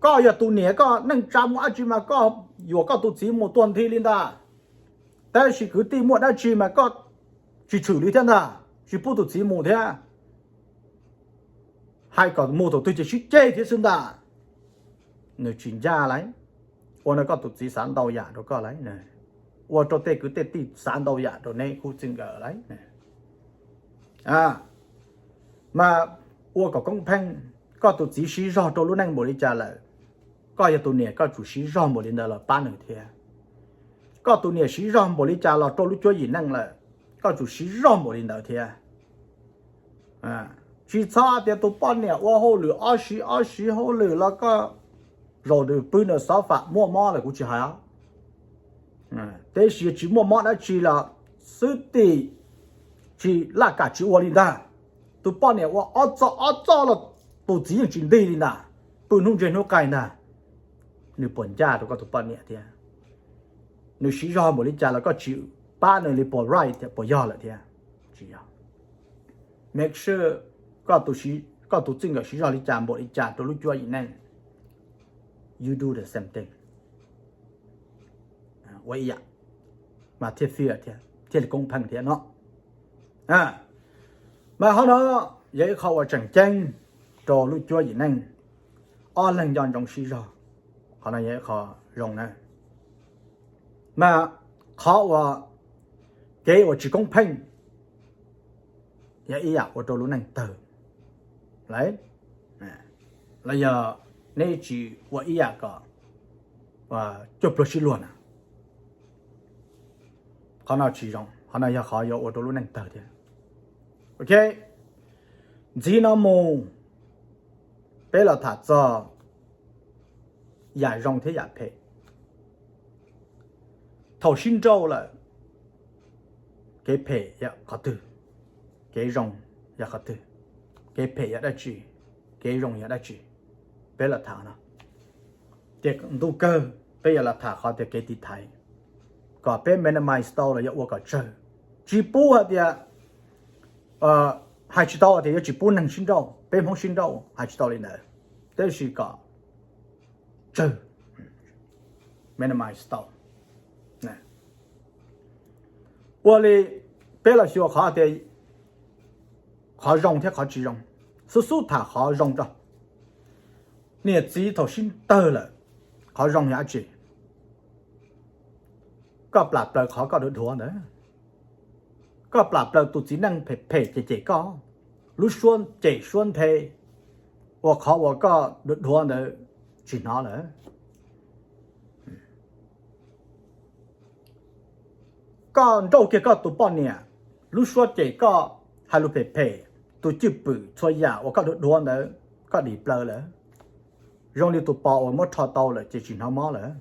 Koj yog tus niam, koj neej tsa muaj dab tsi mas koj yuam koj tus txiv mus tuag nthi li ntag. Tab sis kwv tij muaj dab tsi mas koj tsis tshwm li thiab ntag, tsis pub tus txiv mus thiab. Hais kom mus thaum twg ces sib ceg thiab xwb ntag. Nws tsis ncaj lawm. Ua no koj tus txiv xav ntau yam rau koj lawm, ua rau tej kwv tej tij xav ntau yam rau neb khub txij nkawm lawm. Mas ua kom koob pheej, koj tus txiv siv zog rau lub neej npaum li cas lawm, koj yog tus niam koj tsum siv zog npaum li ntawd los pab nws thiab. Koj tus niam siv zog npaum li cas los rau lub cuab yim neej lawm, koj tsum siv zog npaum li ntawd thiab. Tsis txhob tias tus poj niam ua hauj lwm ob siv ob siv hauj lwm los koj zaum nws pw nws xov fam muaj mob lawm kuv tsis hais os. Tab sis tsis muaj mob dab tsi los xwb tim tsis laj kam tsis ua li ntag. Tus poj niam ua ob txoj ob txoj los tus txiv yeej tsis ntig li ntag, pw hnub ntseg hnub qaij ntag. Nws puas ncaj rau koj tus poj niam thiab? Nws siv zog npaum li cas los koj tsis pab nws li puas right thiab, puas yog lawm thiab? Tsis yog. Make sure koj tus txij nkawm siv zog li cas npaum li cas rau lub cuab yim neej, you do the same thing. Ua ib yam mas thiaj fair thiab thiaj li koob pheej thiab no. Mas qhov no yog ib qho uas tseem ceeb rau lub cuab yim neej, ob leeg nco ntsoov siv zog. Qhov no yog ib qho zoo na. Mas qhov uas kev uas tsis koob pheej yog ib yam ua rau lub neej tawg lawm. Los yog neb tsis ua ib yam kom cuaj pluag sib luag na. Qhov no tsis zoo, qhov no yog qhov yuav ua rau lub neej tawg thiab. Ok, ntxiv no mus peb los tham txog yam zoo thiab yam phem. Thaum sib nrauj lawm, kev phem yog qhov twg, kev zoo yog qhov twg, kev phem yog dab tsi, kev zoo yog dab tsi, peb los tham no. Ces ntu kawg peb yuav los tham qhov tias kev tiv thaiv, kom peb minimize tau los yog ua kom tsawg. Tsis pub hais tias, hais tsis tau tias yuav tsis pub neeg sib nrauj, peb Hmoob sib nrauj hais tsis tau li ntawd, tab sis kom tsawg, minimize tau. Ua li peb los xyuas qhov tias qhov zoo thiab qhov tsis zoo, xub xub tham qhov zoo rau. Niam txiv thaum sib tawg lawm, qhov zoo yog dab tsi? Koj plam plaws qhov koj dhuav dhuav ntawd, koj plam plaws tus txiv neej phem phem cem cem koj, lub suab cem suab nthe, ua qhov uas koj dhuav dhuav ntawd tsis hnov lawm. Koj nrauj kiag koj tus poj niam, lub suab cem koj, hais lus phem phem, tus cwj pwm txhua yam uas koj dhuav dhuav ntawd koj dim plaws lawm, zoo li tus pos uas muab rho tau lawm ces tsis hnov mob lawm.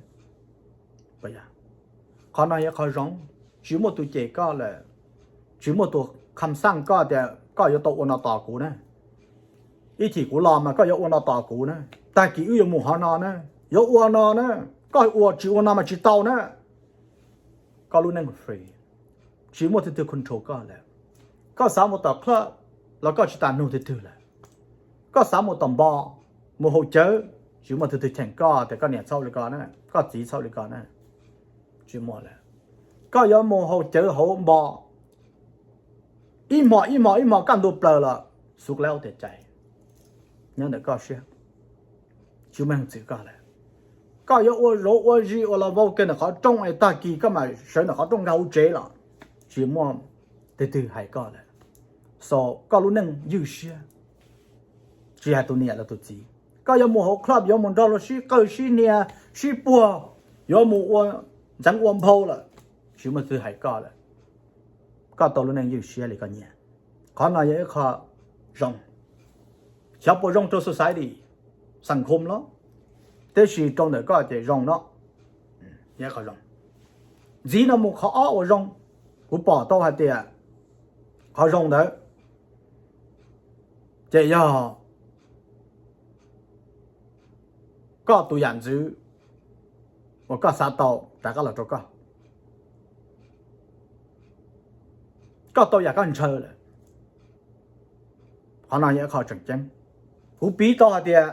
Qhov no yog qhov zoo, tsis muaj tus cem koj lawm, tsis muaj tus kham xaj koj tias koj yuav tau ua no tos kuv na, ib chim kuv los mas koj yuav ua no tos kuv na, tag kis wb yuav mus hov no na, yuav ua no na, koj ua tsis ua no mas tsis tau na. Koj lub neej free, tsis muaj twg twg control koj lawm. Koj xav mus tom club los koj tsis tas nug twg twg lawm. Koj xav mus tom npo, mus haus cawv, tsis muaj twg twg cheem koj tias koj niam txhob ua li ko na, koj txiv txhob ua li ko na, tsis muaj lawm. Koj yuav mus haus cawv hauv npo, ib hmo ib hmo ib hmo kaj ntug plaws los xub laub tias cai, nyob ntawm koj siab, tsis muaj neeg txwv koj lawm. Koj yuav ua zauv ua zis ua los vau kiag ntawm qhov rooj es tag kis koj mam sawv ntawm qhov rooj nkag hauv tsev los tsis muaj twg twg hais koj lawm. So koj lub neej ywj siab, tsis hais tus niam los tus txiv. Koj yuav mus hauv club, yuav mus nrog luag sib qawj sib hnia, sib puag, yuav mus ua ntxeev ua nphau lawm, tsis muaj twg hais koj lawm. Koj tau lub neej ywj siab li koj nyiam. Qhov no yog ib qho zoo, xyov puas zoo rau society, xeem khum los, tiam sis rau ntawm koj ces zoo no. Ntxiv no mus qhov ob uas zoo, kuv pom tau hais tias qhov zoo ntawd ces yog koj tus yam ntxwv uas koj xav tau rov qab los rau koj, koj tau yam koj ntshaw lawm. Qhov no yog ib qho tseem ceeb. Kuv piv tau hais tias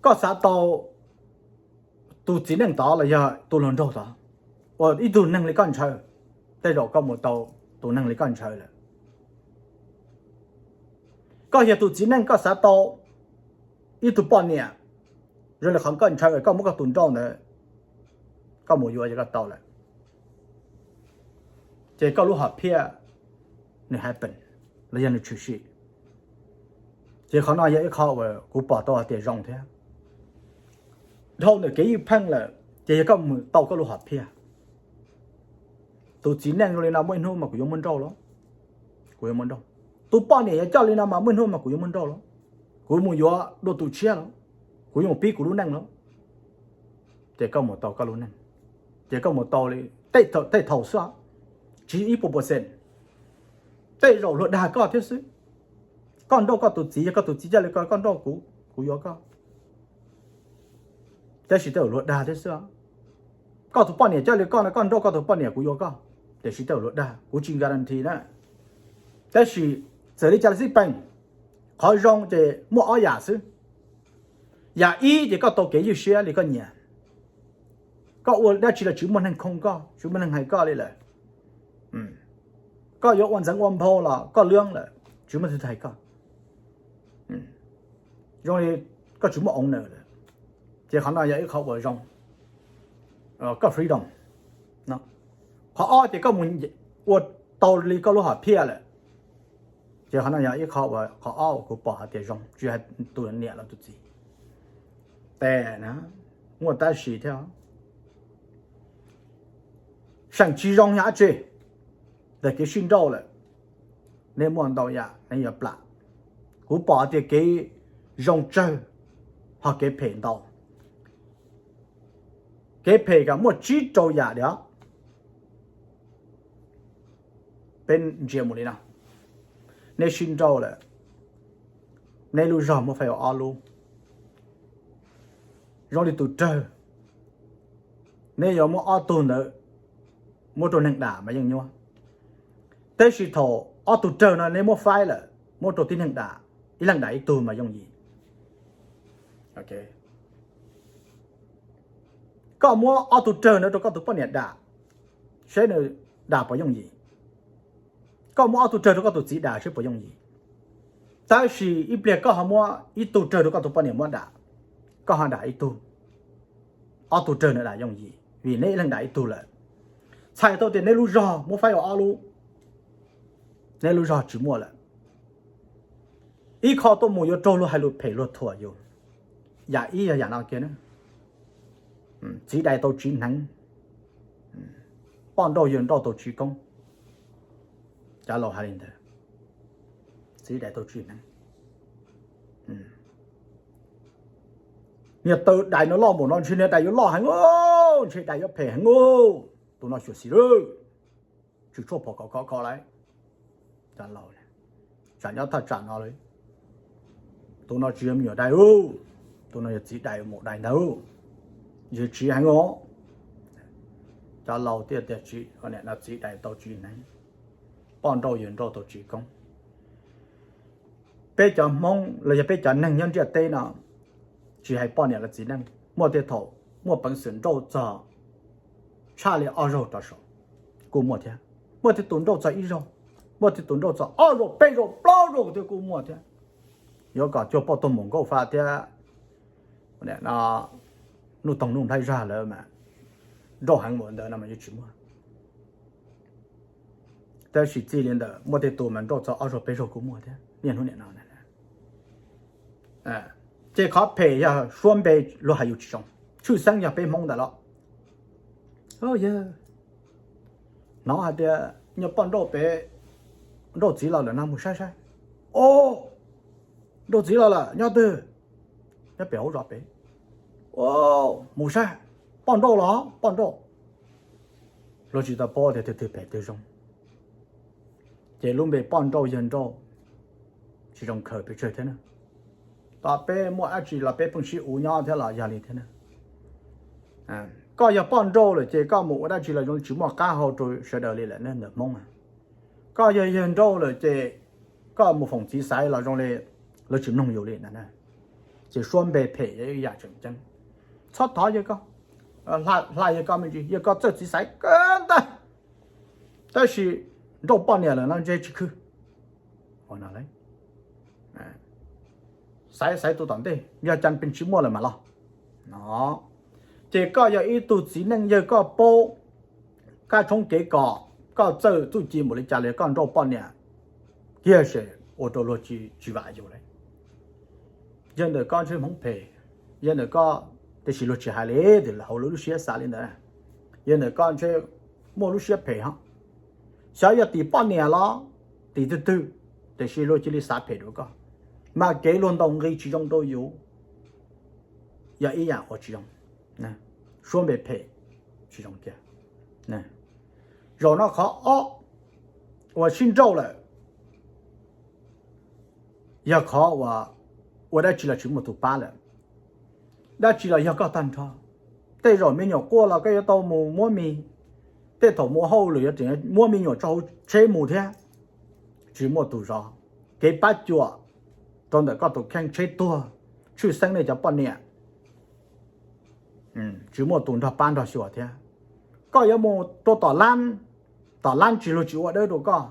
koj xav tau tus txiv neej tod los yog tus hluas nraug tod, uas ib tug neeg li koj ntshaw, tej zaum koj mus tau tus neeg li koj ntshaw lawm. Koj yog tus txiv neej koj xav tau ib tug poj niam zoo li qhov koj ntshaw, koj muab koj tus nrauj ntawd koj mus yuav ces koj tau lawm, ces koj lub hom phiaj nws happen los yog nws tshwm sim. Ces qhov no yog ib qho uas kuv pom tau hais tias zoo thiab. Dhau ntawm kev ywj pheej lawm ces yog koj mus tau koj lub hom phiaj. Tus txiv neej zoo li no muaj ib hnub mas kuv yuav muaj nrauj los, kuv yuav muaj nrauj. Tus poj niam yog coj li no mas muaj ib hnub mas kuv yuav muaj nrauj los, kuv mus yuav dua tus tshiab los, kuv yuav mus pib kuv lub neej los. Ces koj mus tau koj lub neej, ces koj mus tau li tej thaum xwb, tsis ib puas percent, tej zaum luag dag koj thiab xwb. Koj nrauj koj tus txiv, yog koj tus txiv coj li ko koj nrauj kuv, kuv yuav koj, tab sis tej zaum luag dag thiab xwb. Koj tus poj niam coj li koj no koj nrauj koj tus poj niam kuv yuav koj, tiam sis tej zaum luag dag, kuv tsis guarantee na. Tab sis txawm li cas los xij peem, qhov zoo ces muaj ob yam xwb. Yam ib ces koj tau kev ywj siab li koj nyiam, koj ua dab tsi los tsis muaj neeg khoo koj, tsis muaj neeg hais koj li lawm. Koj yuav ua ntxeev ua nphau los koj lwb lawm, tsis muaj twg hais koj. Zoo li koj tsis muaj owner lawm. Ces qhov no yog ib qho uas zoo, koj freedom. Qhov ob ces koj mus ua tau li koj lub hom phiaj lawm. Ces qhov no yog ib qho uas qhov ob uas kuv pom hais tias zoo, tsis hais tus niam los tus txiv. Tes na, muaj tab sis thiab. Seem tsis zoo yam tsi, ntawm kev sib nrauj lawm, nej muaj ntau yam nej yuav plam. Kuv pom tias kev zoo tsawg, ho kev phem ntau. Kev phem kam muaj tsib rau yam diam. Peb ntsia mus li no, nej sib nrauj lawm, nej lub zog muaj fais ob lub, zoo li tus rawg, nej yuav muab ob tug ntawd muab rau neeg dam mas yeej nyuaj. Tab sis thaum ob tug rawg no nej muab faib lawm, muab rau tib neeg dam, ib leeg dam ib tug mas yooj yim. Koj muab ob tug rawg ntawd rau koj tus poj niam dam, seb nws dam puas yooj yim. Koj muab ob tug rawg rau koj tus txiv dam seb puas yooj yim. Tab sis ib pliag koj ho muab ib tug rawg rau koj tus poj niam muab dam, koj ho dam ib tug, ob tug rawg na dam yooj yim vim neb ib leeg dam ib tug lawm. Txhais tau tias neb lub zog muab faib ua ob lub, neb lub zog tsis muaj lawm. Ib qho tuaj mus yuav raug luag hais lus phem luag thuam yus. Yam ib yog yam no kiag na, txiv dais tau txiv hneev, poj nrauj yawg nrauj tau txiv koob. Cov laus hais li ntawd, txiv dais tau txiv hneev. Niag taw dais no loj npaum no ntshe niag dais yuav loj heev, ntshe dais yuav phem heev. Tus no xyuam xim lawm, tsis tshuaj phom khov khov lawm. Cov laus, tsam nyob thaj tsam no li, tus no tsis yog me nyuam dais, tus no yog txiv dais mus dais ntawd, yog tsis heev os. Cov laus thiaj tias txiv, txiv dais tau txiv hneev, poj nrauj yawg nrauj tau txiv koob. Peb cov Hmoob los yog peb cov neeg nyob ntiaj teb no, tsis hais poj niam los txiv neej, muaj tej thaum muaj peev xwm nrauj txog tshaj li ob zaug rov saud kuj muaj thiab. Muaj tej tus nrauj txog ib zaug, muaj tej tus nrauj txog ob zaug peb zaug plaub zaug thiab kuj muaj thiab. Yuav kom cuag poj tuag mus nkauj fa thiab nuj toog nuj nplhaib zag lawm mas nrauj heev mus ntawd no mas yuav tsis muaj. Tab sis txij li ntawd muaj tej tus mas nrauj txog ob zaug peb zaug kuj muaj thiab niaj hnub niam no. Ces qhov phem yog suab npe luag hais yus tsis zoo, tshwj xeeb yog peb Hmoob ntawd los. Yog hnov hais tias nyuag poj nrauj pem nrauj txiv los lawm no mus saib saib. O, nrauj txiv los lawm nyob twg? Nyob pem hauv zos pem. Mus saib, poj nrauj los poj nrauj. Luag tsis tau paub tias twg twg phem twg zoo. Ces lub npe poj nrauj yawg nrauj tsis zoo khaws pes tsawg thiab na. Tos peb muaj dab tsi los peb pheej sib uv nyob thiab los yog li thiab na. Koj yog poj nrauj lawm ces koj mus ua dab tsi los zoo tsis muaj qab hau rau sawv daws li lawm ne ntawm Hmoob. Koj yog yawg nrauj lawm ces koj mus foom txiv xaiv los zoo li lawv tsis mloog yus li ntag. Ces suab npe phem yog ib yam tseem ceeb. Txhob thov yawg koj, hla yawg koj me ntsis, yawg koj txawj txiv xaiv kawg ntag. Tab sis nrauj poj niam lawm no ntshe tsis khwv. Xaiv xaiv tus tom ntej, yog cas pes tsis muaj lawm mas los. Ces koj yog ib tug txiv neej yawg koj paub kab tshoob kev kom, koj txawj txuj ci npaum li cas los koj nrauj poj niam kiag ces ua rau luag tsis vam yus li. Yog ntawm koj ntshe Hmoob phem, yog ntawm koj, tiam sis luag tsis hais li, hauv lub siab xav li ntawd. Yog ntawm koj ntshe muaj lub siab phem ho, xyov yog tim poj niam los tim twg twg, tiam sis luag cia li xav phem rau koj, mas kev luag ntaus nqi tsis zoo rau yus, yog ib yam uas tsis zoo. Suab npe phem tsis zoo kiag. Zaum no qhov ob uas sib nrauj lawm yog qhov uas ua dab tsi los tsis muaj tus pab lawm. Dab tsi los yog koj tag nrho. Tej zaum me nyuam quaj los koj yuav tau mus muab mis, tej thaum mus hauj lwm yuav muab me nyuam tso hauv tsheb mus thiab, tsis muaj tus zov. Kev pab cuam rau ntawm koj tus kheej tsheb tuag, tshwj xeeb nej cov poj niam, tsis muaj tus nrog pab nrog xyuas thiab. Koj yuav mus rau tom lab, tom lab tsis luag tsis ua dawb rau koj.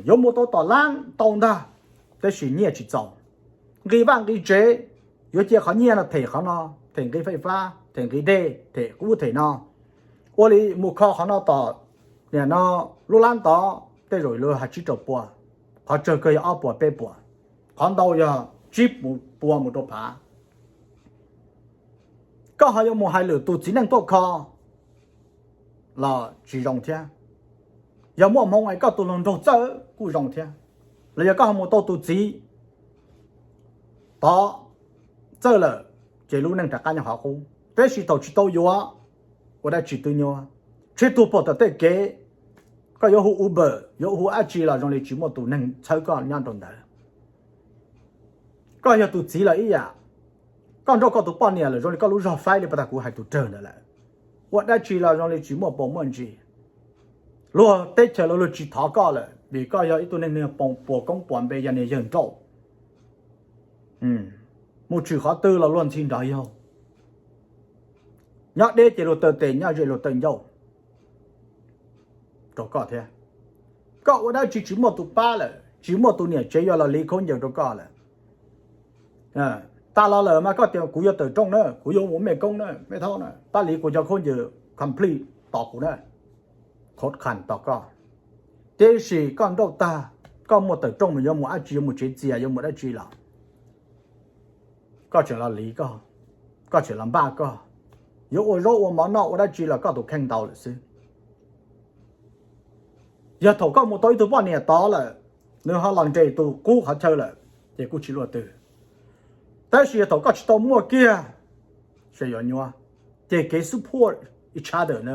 Yuav mus tau tom lab tau ntag, tab sis nyiaj tsis txaus. Nqi vaj nqi tsev, yuav cia qhov nyiaj no them qhov no, them nqi fais fab, them nqi dej, them ub them no. Ua li mus kho qhov no tom, nim no lub lab tod tej zaum luag hais tsib rau pua, qhov tsawg kawg yog ob puas peb puas, qhov ntau yog tsib puas mus rau phav. Koj ho yuav mus hais lwm tus txiv neej tuaj kho los tsis zoo thiab. Yog muaj hmoo es koj tus hluas nraug txawj kuj zoo thiab, los yog koj ho mus tau tus txiv tod txawj lawm, ces lub neej rov qab nyob qhov qub. Tab sis thaum tsis tau yuav, ua dab tsi twb nyuaj. Tseb tuag pom tom tej kev, koj yuav hu Uber yuav hu dab tsi los zoo li tsis muaj tus neeg txhawb koj nyob rau ntawd. Koj yog tus txiv los ib yam, koj nrauj koj tus poj niam lawm zoo li koj lub zog faib li pas tas kuv hais tus rawg ntawd lawm. Ua dab tsi los zoo li tsis muaj pos muaj ntsis. Luag teb chaws los luag tsis thov koj lawm vim koj yog ib tug neeg niag poo puas koob puas npe yog niag yawg nrauj. Mus tshwm qhov twg los luag ntxhi nrog yaug. Nyob deb ces luag taw tes, nyob ze luag taw ncauj rau koj thiab. Koj ua dab tsi tsis muaj tus pab lawm, tsis muaj tus niam tsev yuav los liv khaub ncaws rau koj lawm. Tas los lawm mas koj tias kuv yuav tawm rooj na, kuv yuav mus mej koob na, mej thaub na, pab liv kuv cov khaub ncaws complete tos kuv na, khov khas tos koj. Tiam sis koj nrauj tag, koj muaj tawm rooj mas yuav mus dab tsi, yuav mus tsev txias, yuav mus dab tsi los koj tseem los liv koj, koj tseem los npaj koj, yuav ua zaub ua mov noj ua dab tsi los koj tus kheej ntau lawm xwb. Yog thaum koj mus tau ib tug poj niam tod lawm, nws ho los nres tus qub qhov chaw lawm, ces kuj tsis luaj twg. Tab sis yog thaum koj tsis tau muaj kiag, ces yuav nyuaj, ces kev support each other na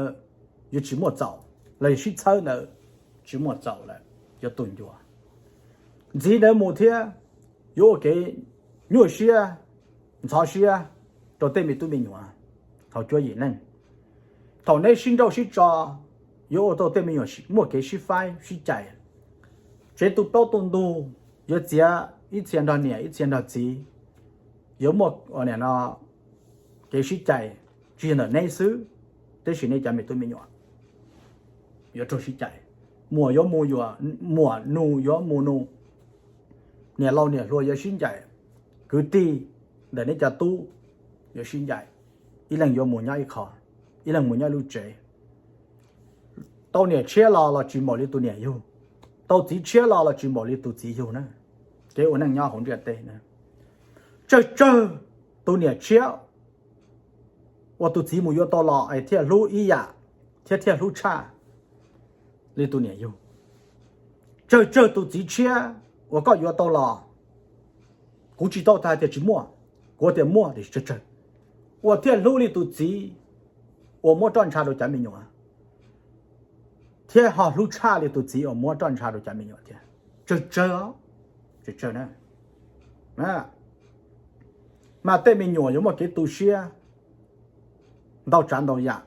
yuav tsis muaj txaus, los yog sib txhawb ntawd tsis muaj txaus lawm, yuav tu ncua. Ntxiv ntawd mus thiab, yuav ua kev nyuaj siab, ntxhov siab rau tej me tub me nyuam hauv cuab yim neej. Thaum neb sib nrauj sib tso, yuav ua rau tej me nyuam muaj kev sib faib sib cais. Tsev tu plaub tu ntug, yuav txiav ib txhia nrog niam ib txhia nrog txiv, yuav muaj kev sib cais, tsis yog ntawm neb xwb, tab sis nej cov me tub me nyuam yuav raug sib cais. Muam yuav mus yuav, muam nus yuav mus nus, niam laus niam hluas yuav sib ncaim, kwv tij ntawm neb cov tub yuav sib ncaim, ib leeg yuav mus nyob ib qho, ib leeg mus nyob lub tsev. Tau niam tshiab los los tsis npaum li tus niam yug, tau txiv tshiab los los tsis npaum li tus txiv yug na. Kev ua neej nyob hauv ntiaj teb na, tsawg tsawg tus niam tshiab uas tus txiv mus yuav tau los es thiaj hlub ib yam thiab thiaj hlub tshaj li tus niam yug. Tsawg tsawg tus txiv tshiab uas koj yuav tau los, kuv tsis tau hais tias tsis muaj, kuv tias muaj tiam sis tsawg tsawg, uas thiaj hlub li tus txiv uas muab roj ntsha rau cov me nyuam, thiab ho hlub tshaj li tus txiv uas muab roj ntsha rau cov me nyuam thiab. Tsawg tsawg, tsawg tsawg na. Mas tej me nyuam yuav muaj kev tu siab ntau tsav ntau yam,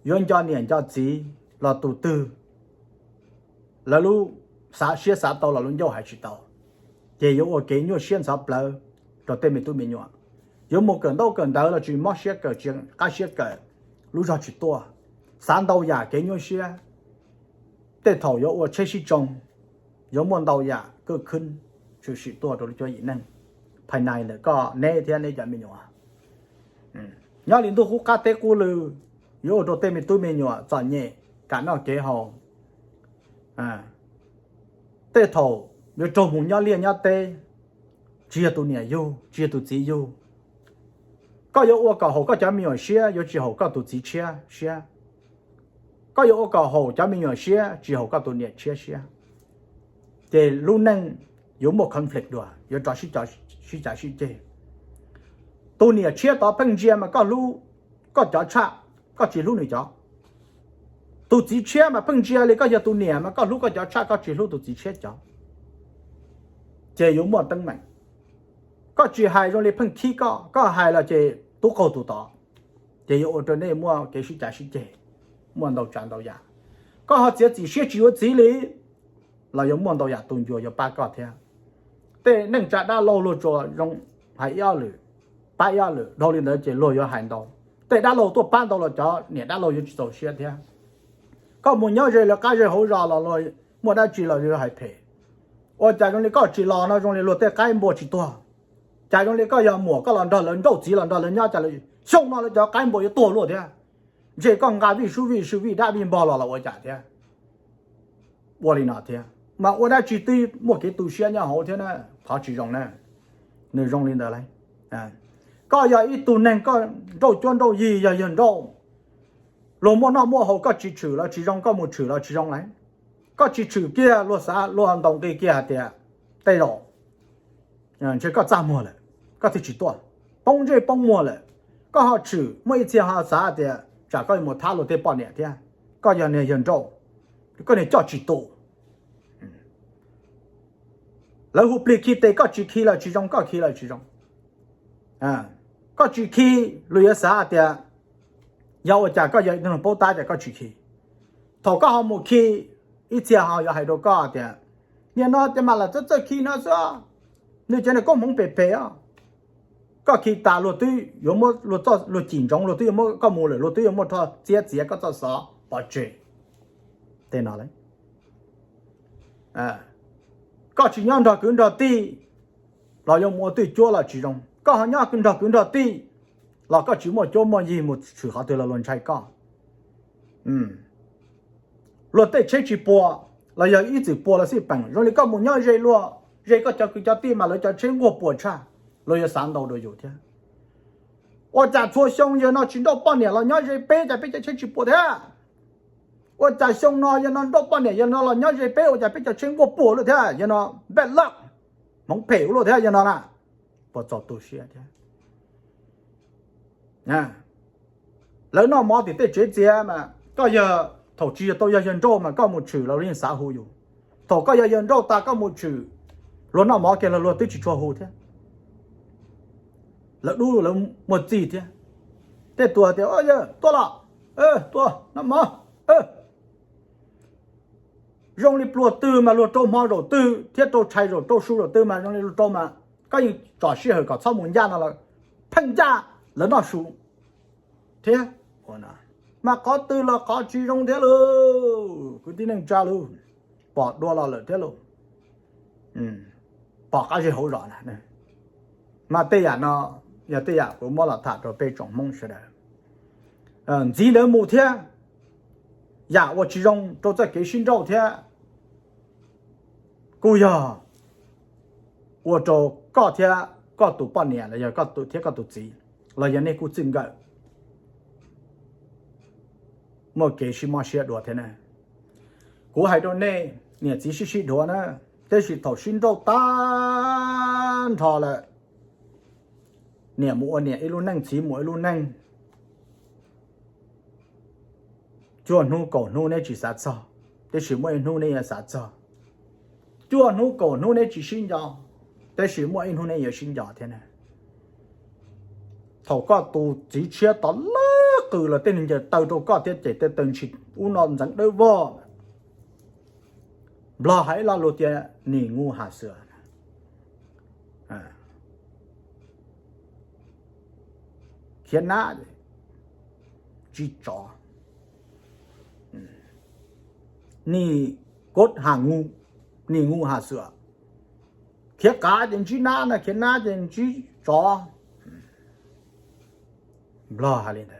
yuav nco niam nco txiv los tus twg lawv lub xav siab xav tau los lub ncauj hais tsis tau, ces yuav ua kev nyuaj siab ntxhov plawv rau tej me tub me nyuam. Yuav mus kawm ntaub kawm ntawv los tsis mob siab kawm, tsis qab siab kawm, lub zog tsis tuaj, xav ntau yam kev nyuaj siab. Tej thaum yuav ua tsheb sib tsoo, yuav muaj ntau yam kwj khwb tshwm sim tuaj rau lub cuab yim neej, phais nais ntawm koj neb thiab neb cov me nyuam. Nyob li ntuj qub qab teb qub lw, yuav ua rau tej me tub me nyuam txom nyem, kam noj kev haus. Tej thaum yuav raug mus nyob liaj nyob teb, tsis yog tus niam yug, tsis yog tus txiv yug. Koj yuav ua kom haum koj cov me nyuam siab, yuav tsis haum koj tus txiv tshiab siab. Koj yuav ua kom haum cov me nyuam siab, tsis haum koj tus niam tshiab siab. Ces lub neej yuav muaj conflict dua, yuav rov sib cav sib ceg. Tus niam tshiab tod pheej ntsia mas koj hlub koj cov tshaj, koj tsis hlub nws cov. Tus txiv tshiab mas pheej ntsia li koj yog tus niam mas koj hlub koj cov tshaj, koj tsis hlub tus txiv tshiab cov. Ces yuav muaj teeb meem. Koj tsis hais zoo li pheej khib koj, koj hais los ces tub qaug tus tod. Ces yuav ua rau nej muaj kev sib cav sib ceg, muaj ntau tsav ntau yam. Koj ho txiav txim siab tsis yuav txiv li los yuav muaj ntau yam tu ncua yuav pab koj thiab. Tej neej tsa dab laug luag tsuas zoo hais ib ob lwm, pab ib ob lwm, dhau li ntawd ces luag yuav hais ntau. Tej dab laug tuaj pab ntau los cov niam dab laug yuav tsis txaus siab thiab. Koj mus nyob ze lawv qab ze hauv zos los luag muaj dab tsi los yuav hais phem. Ua cas zoo li koj tsis los no zoo li luag tej qaib npua tsis tuag? Cas zoo li koj yog muam koj los nrog lawv nrauj txiv los nrog lawv nyob cas xyoo no lawv cov qaib npua yuav tuag luaj thiab? Ntshe koj nqa vij sub vij sw vij dab vij npog los los ua cas thiab? Ua li no thiab mas ua dab tsi twb muaj kev tu siab nyob hauv thiab na, qhov tsis zoo na. Nws zoo li ntawd lauj. Koj yog ib tug neeg koj nrauj cuab nrauj yig yog yawg nrauj, luag muaj noj muaj haus koj tsis tshwm los tsis zoo, koj mus tshwm los tsis zoo lawm. Koj tsis tshwm kiag luag xav luag ntaus nqi kiag hais tias tej zaum ntshe koj txaj muag lawm, koj thiaj tsis tuaj, poob ntsej poob muag lawm. Koj ho tshwm muaj ib txhia ho xav tias tsam koj yuav mus thab luag tej poj niam thiab. Koj yog niag yawg nrauj, koj niag coj tsis tus. Lawv hu plig khi tes koj tsis khi los tsis zoo, koj khi los tsis zoo. Koj tsis khi, luag yuav xav tias yog ua cas koj yog ib tug neeg paub tab tias koj tsis khi. Thaum koj ho mus khi, ib txhia ho yuav hais rau koj tias niag no ces mas lam txawj txawj khi no xwb, nws cov niag koob hmoov phem phem os. Koj khi tas luag twb yuav muab luag cim ntsoov, luag twb yuav muab koj mus lawm, luag twb yuav muaj rho txiab txiav koj txoj xov pov tseg. Tej no koj tsis nyob nrog kwv nrog tij los yuav mus ua twj cuab los tsis zoo, koj ho nyob nrog kwv nrog tij los koj tsis muaj cuab muaj yig mus tshwm qhov twg los luag ntshai koj. Luag tej tsheb tsis puas los yog ib txwm puas los xij peem, zoo li koj mus nyob ze luag, ze koj cov kwv cov tij mas lawv cov tsheb nquag puas tshaj, luag yuav xav ntau dua yus thiab. Ua cas txhua xyoo yawg no tsis nrauj poj niam los nyob ze peb cas peb cov tsheb tsis puas thiab? Ua cas xyoo no yawg no nrauj poj niam yawg no los nyob ze peb ua cas peb cov tsheb nquag puas luaj thiab? Yawg no bad luck, hmoov phem ua luaj thiab yawg no na. Puas txaus tu siab thiab. Lawv noj mov tim tej tsev txias mas koj yog, thaum tsis yog tau yog yawg nrauj mas koj mus tshwm los yeej xav hu yus. Thaum koj yog yawg nrauj tas koj mus tshwm, luag noj mov kiag los luag twb tsis tshua hu thiab. Lawv dub lawv muaj txij thiab. Tej tus tias yawg tuaj los, tuaj noj mov. Zoo li pluag twg mas luag rau hmo zaum twg thiab rau tshais zaum rau su zaum twg mas zoo li luag rau mas koj yeej tsom sij hawm kom txhob mus ncaj no lawm, pheej ncaj lawv noj su thiab. Mas qhov twg los qhov tsis zoo thiab lauj, kwv tij neej tsa lauj, pom dua los lawm thiab lauj. Pom qab zej hauv zos na. Mas tej yam no yog tej yam kuv muab los tham rau peb tsoom Hmoob sawv daws ntxiv ntawd mus thiab. Yam uas tsis zoo rau txoj kev sib nrauj thiab kuj yog ua rau koj thiab koj tus poj niam los yog koj tus thiab koj tus txiv los yog nej kuj txij nkawm muaj kev sib mob siab dua thiab na. Kuv hais rau nej, niam txiv sib sib dhuav na, tab sis thaum sib nrauj tag nrho lawm, niam mus ua niam ib lub neej, txiv mus ib lub neej. Cuaj hnub kaum hnub neb tsis xav txog, tab sis muaj ib hnub neb yuav xav txog. Cuaj hnub kaum hnub neb tsis sib nco, tab sis muaj ib hnub neb yuav sib nco thiab na. Thaum koj tus txiv tshiab tod lawv qws los tej neeg ncaws taw rau koj thiab ces tej taw ntshis ub no ntxeev dawb vog. Nplog hais ib lo lus tias nim ngu has xwm, khiav nab ntsib tsov, nim kod has ngu, nim ngu has xwm, khiav qav ces ntsib nab na, khiav nab ces ntsib tsov. Nplog hais li ntawd.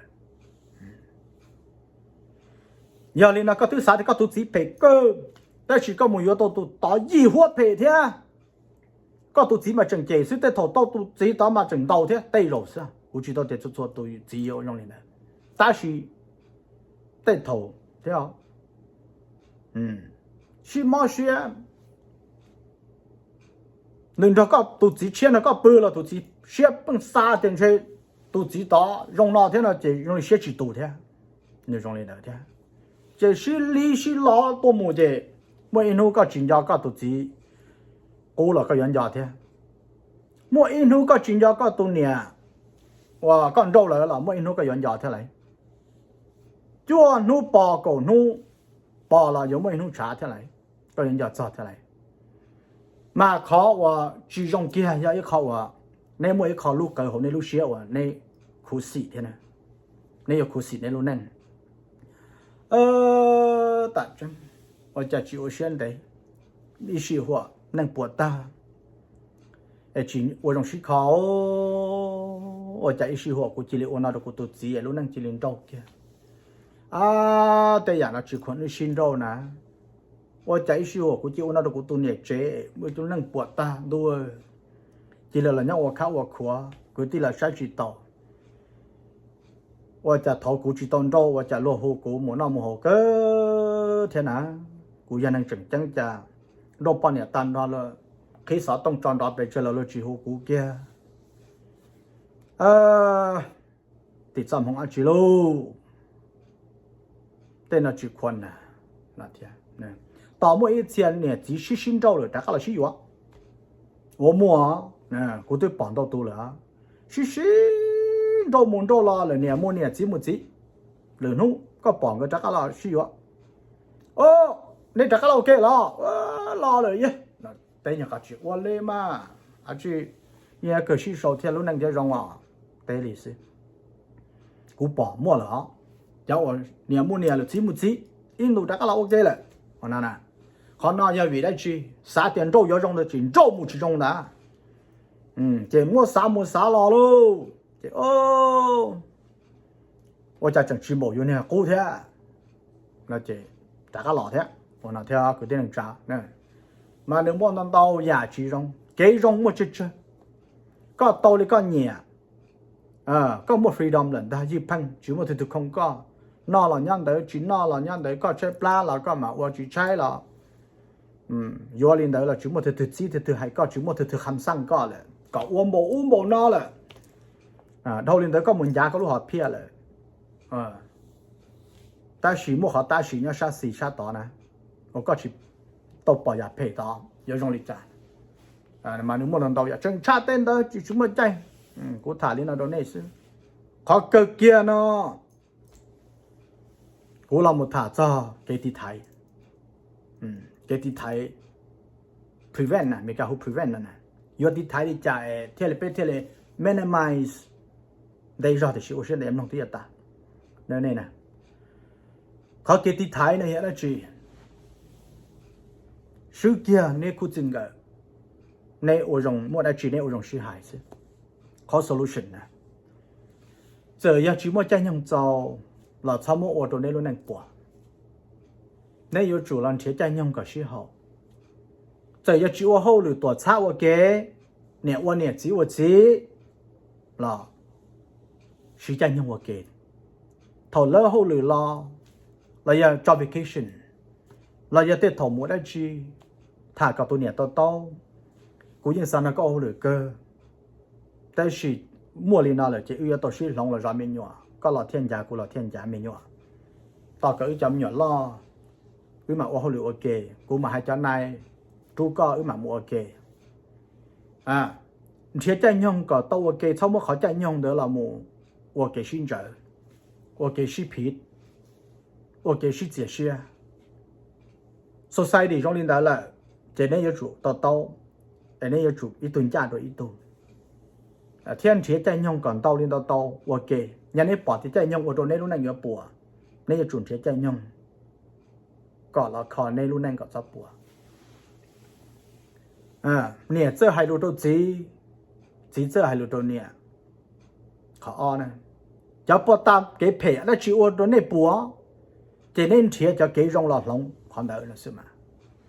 Yog li no koj twb xav tias koj tus txiv phem kawg, tab sis koj mus yuav tau tus tod yim huab phem thiab. Koj tus txiv mas tseem cem xwb, tej thaum tau tus txiv tod mas tseem ntaus thiab. Tej zaum xwb, kuv tsis tau tias txhua txhua tus txiv yuav zoo li ntawd, tab sis tej thaum thiab sib mob siab. Nws nrog koj tus txiv tshiab nrog koj pw los tus txiv tshiab pheej xav tias ntshe tus txiv tod zoo no thiab no ces zoo li siab tsis tus thiab. Nws zoo li ntawd thiab, ces sib li sib los tuaj mus ces muaj ib hnub koj tsis nco koj tus txiv qub los koj yuav nco thiab. Muaj ib hnub koj tsis nco koj tus niam uas koj nrauj lawm los muaj ib hnub koj yuav nco thiab lauj. Cuaj hnub pos kaum hnub pos los yuav muaj ib hnub tshav thiab lauj, koj yuav nco txog thiab lauj. Mas qhov uas tsis zoo kiag yog ib qho uas neb muaj ib qho lub qawv hauv nej lub siab uas neb khuv xim thiab, neb yuav khuv xim nej lub neej. Tam tseeb, ua cas tsis ua siab ntev, ib sij huam neej puas tag es tsis ua zoo sib kho. Ua cas ib sij huam kuv cia li ua no rau kuv tus txiv es lub neej cia li nrauj kiag. A, tej yam no tsis khuam wb sib nrauj na. Ua cas ib sij huam kuv cia li ua no rau kuv tus niam tsev, ua lub neej puas tag ntuj, cia li los nyob ua khab ua khuav. Kwv tij los saib tsis taus. Ua cas thaum kuv tsis tau nrauj ua cas luag hu kuv mus noj mus haus kawg thiab na. Kuv yog neeg tseem ceeb cas nrauj poj niam tag nrho lawm, qhib xov tooj tso nrov pes tsawg los luag tsis hu kuv kiag. Tim txoj hmoov dab tsi lauj? Tej no tsis khuam na. Tos muaj ib txhia niam txiv sib sib nrauj lawm rov qab los sib yuav. Ua muaj, kuv twb pom ntau tus lawm, sib sib nrauj mus nrauj los lawm, niam muaj niam txiv muaj txiv, lwm hnub koj pom nkawd rov qab los sib yuav. O, nej rov qab los ua ke los? Los lawm. Teb nyuag qhov tsis ua li mas, a tsi, kawg sib sau thiaj lub neej thiaj zoo os. Teb li xwb. Kuv pom muaj lawm os, cov uas niam muaj niam lawm txiv muaj txiv, ib ntus rov qab los ua ke lawm. Qhov no yog vim dab tsi? Xav tias nrauj yuav zoo ntawd tsis nrauj mus tsis zoo ntag. Ces muab xav mus xav los lauj, ces ua cas tseem tsis npaum yus niag qub thiab. Ces rov qab los thiab. Ua no thiab kwv tij neej tsa, mas nws muaj ntau ntau yam tsis zoo. Kev zoo muaj tsawg tsawg. Koj tau li koj nyiam, koj muaj freedom lawm ntag, ywj pheej tsis muaj twg twg khoom koj. Noj los nyob ntawd, tsis noj los nyob ntawd, koj tshaib plab los koj mam ua, tsis tshaib los yuav li ntawd los tsis muaj twg twg txib twg twg hais koj, tsis muaj twg twg kham xaj koj lawm, kom ua npaum ub npaum no lawm. Dhau li ntawd koj mus ncav koj lub hom phiaj lawm. Tab sis muaj qhov tab sis nyob sab xis sab tod na, uas koj tsis tau pom yam phem tod yuav zoo li cas. Mas nws muaj ntau ntau yam tseem tshaj teb ntawd tsis tsis muaj caij. Kuv tham li no rau nej xwb. Qhov kawg kiag no, kuv los mus tham txog kev tiv thaiv. Kev tiv thaiv, prevent na, Meskas hu prevent no na. Yuav tiv thaiv li cas thiaj li peb thiaj li minimize ntev zog tiam sis ua siab ntev mloog twb yuav tas. Qhov kev tiv thaiv no yog dab tsi? Swb kiag neb khub txij nkawm, neb ua zoo, muaj dab tsi neb ua zoo sib hais xwb. Qhov solution na, txawm yog tsis muaj caij nyoog txaus los txhob muab ua rau neb lub neej puas. Neb yuav tsum los nrhiav caij nyoog kom sib haum. Txawm yog tsis ua hauj lwm tuam txhab ua ke, niam ua niam txiv ua txiv los siv caij nyoog ua ke. Thaum lawb hauj lwm los, los yog tso vacation, los yog tej thaum mus dab tsi, tham kom tus niam to taub. Kuv yeej xav nrog koj ua hauj lwm kawg, tab sis muaj li no lawm ces wb yuav tau sib hloov los zov me nyuam, koj los thiaj ncav kuv los thiaj ncav me nyuam. Tos kom wb cov me nyuam loj, wb mam ua hauj lwm ua ke, kuv mam hais cov nai rub koj wb mam mus ua ke. Nrhiav caij nyoog kom tau ua ke, txhob muab qhov caij nyoog ntawd los mus ua kev sib ntsawv, ua kev sib phiv, ua kev sib txias siab. Society zoo li ntawd lawm, ces neb yuav tsum to taub, es neb yuav tsum ib tug ncaj rau ib tug, thiab nrhiav caij nyoog kom ntau li ntau tau ua ke. Yog neb pom tias caij nyoog ua rau neb lub neej yuav puas, neb yuav tsum nrhiav caij nyoog kom los kho neb lub neej kom txhob puas. Niam txawj hais lus rau txiv, txiv txawj hais lus rau niam. Qhov ob, cov puag ta kev phem dab tsi ua rau nej puas, ces neb nrhiav cov kev zoo los hloov qhov ntawd xwb mas.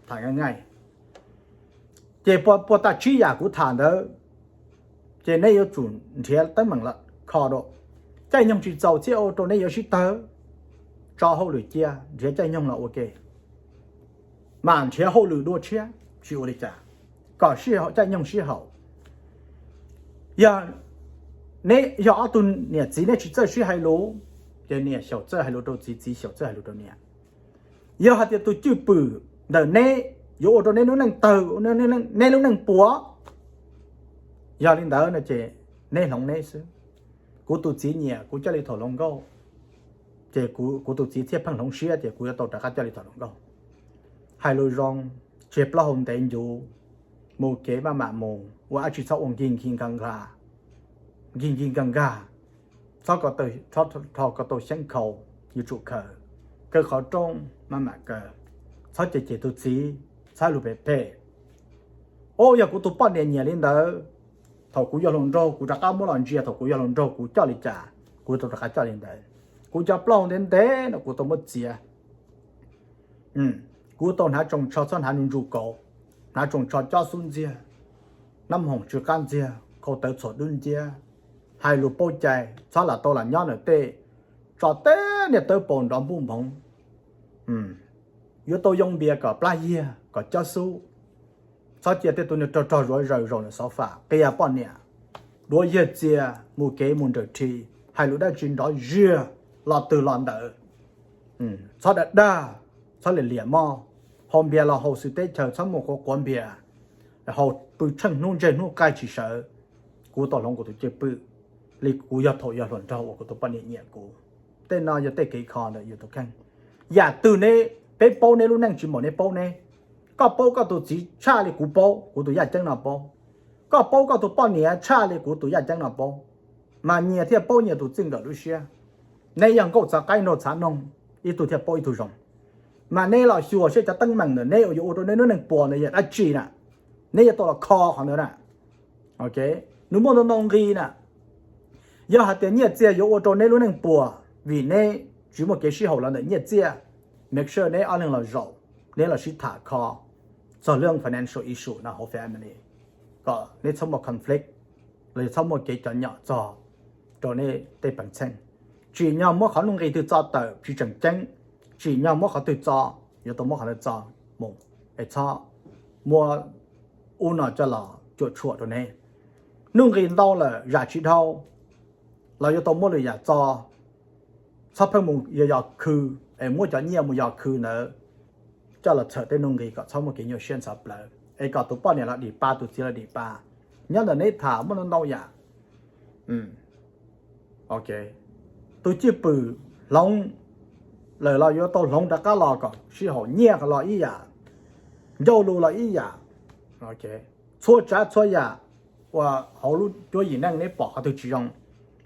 Tham nqaij nqaij, ces puag ta tsib yam kuv tham ntawd, ces neb yuav tsum nrhiav teeb meem los kho rau. Caij nyoog tsis txaus thiaj ua rau neb yuav sib tawg, tso hauj lwm cia, nrhiav caij nyoog los ua ke, mam nrhiav hauj lwm dua tshiab, tsis ua li cas, kom sib caij nyoog sib haum. Yog neb yog ob tug niam txiv neb tsis txawj sib hais lus, ces niam xyaum txawj hais lus rau txiv, txiv xyaum txawj hais lus rau niam. Yog hais tias tus cwj pwm ntawm neb yuav ua rau neb lub neej tawg, neb lub neej puas, yog li ntawd no ces neb hloov neb xwb. Kuv tus txiv nyiam kuv coj li thaum hluas nkauj, ces kuv tus txiv thiaj pheej hloov siab ces kuv yuav tau rov qab coj li thaum hluas nkauj. Hais lus zoo, tseg plaub hau ntev ncuv, mus kev maj mam mus, ua dab tsi txhob ua nkig nkig nkag nkag, nkig nkig nkag nkag, txhob, rho ko taw xyeeb khaus, yuav tsum khaws, kaw qhov rooj maj mam kaw, txhob cem cem tus txiv, txhob lus phem phem. O, yog kuv tus poj niam nyiam li ntawd, thaum kuv yog hluas nraug kuv rov qab muab los ntsia, thaum kuv yog hluas nraug kuv coj li cas, kuv tau rov qab coj li ntawd. Kuv cov plaub hau ntev ntev no kuv tau muab txiav. Kuv tau hnav tsoos tsho txhob hnav nws ntsuj kauv, hnav tsoos tsho cob xub ntxiag, nab hoom tsw qab ntxiag, khau tawv txhuam dub nciab, hais lus paub cai, txhob lam tau lam nyob ntawm tej tso tej niag tawb paus nrov npuj nphoov. Yuav tau yoo npias kom plab yiag kom cob xub. Txhob cia tej tus niag rog rog zuav zaws zaum ntawm xov fam qia poj niam, duav yawg txia, mus kev mus nrawm rhi, hais lus dab tsi nrov ziag los twg los ntawd. Txhob dag dag, txhob liam liam moj, haus npias los haus xwb teb chaws, txhob muaj quav quav npias, haus pw tsheej hnub ntseg hnub qaij tsis sawv. Kuv tau hloov kuv tus cwj pwm li kuv yog thaum yog hluas nraug uas kuv tus poj niam nyiam kuv. Tej no yog tej kev kho ntawm yus tus kheej. Yam twg neb, peb paub neb lub neej tsis npaum neb paub neb. Koj paub koj tus txiv tshaj li kuv paub, kuv tus yaj ceeb no paub. Koj paub koj tus poj niam tshaj li kuv tus yaj ceeb no paub. Mas nyias thiaj paub nyias tus txij nkawm lub siab. Neb yog nkauj txav qaib nraug txav noog, ib tug thiaj paub ib tug zoo. Mas neb los xyuas seb cov teeb meem ntawm neb uas yuav ua rau neb lub neej puas ntawd yog dab tsi na. Neb yuav tau los kho qhov ntawd na. Nws muaj ntau ntau nqi na. Yog hais tias nyiaj txiag yuav ua rau neb lub neej puas vim neb tsis muaj kev sib haum los ntawm nyiaj txiaj, make sure neb ob leeg los zaum, neb los sib tham kho txog lub financial issue no hauv family, kom neb txhob muaj conflict los yog txhob muaj kev cov nyom txog rau neb tej peev txheej. Tsim nyog muab qhov nuj nqis twg txo tawm tsis tseem ceeb, tsim nyog muab qhov twg txo, yuav tau muab qhov ntawd txo mus, es txhob muab ub no coj los cuam tshuam rau neb. Nuj nqis ntau lawm zam tsis dhau los yuav tau muab lwm yam txo. Txhob pheej mus yos yos khw, es muab cov nyiaj mus yos khw ntawd coj los txhawm tej nuj nqis kom txhob muaj kev nyuaj siab ntxhov plawv, es kom tus poj niam los dim pa, tus txiv los dim pa. Nyob ntawm neb tham muaj ntau ntau yam. Tus cwj pwm hloov lawm los yuav tau hloov rov qab los kom sib haum, nyiaj los ib yam, ncauj lus los ib yam. Txhua tsav txhua yam uas hauv lub cuab yim neej neb pom qhov twg tsis zoo,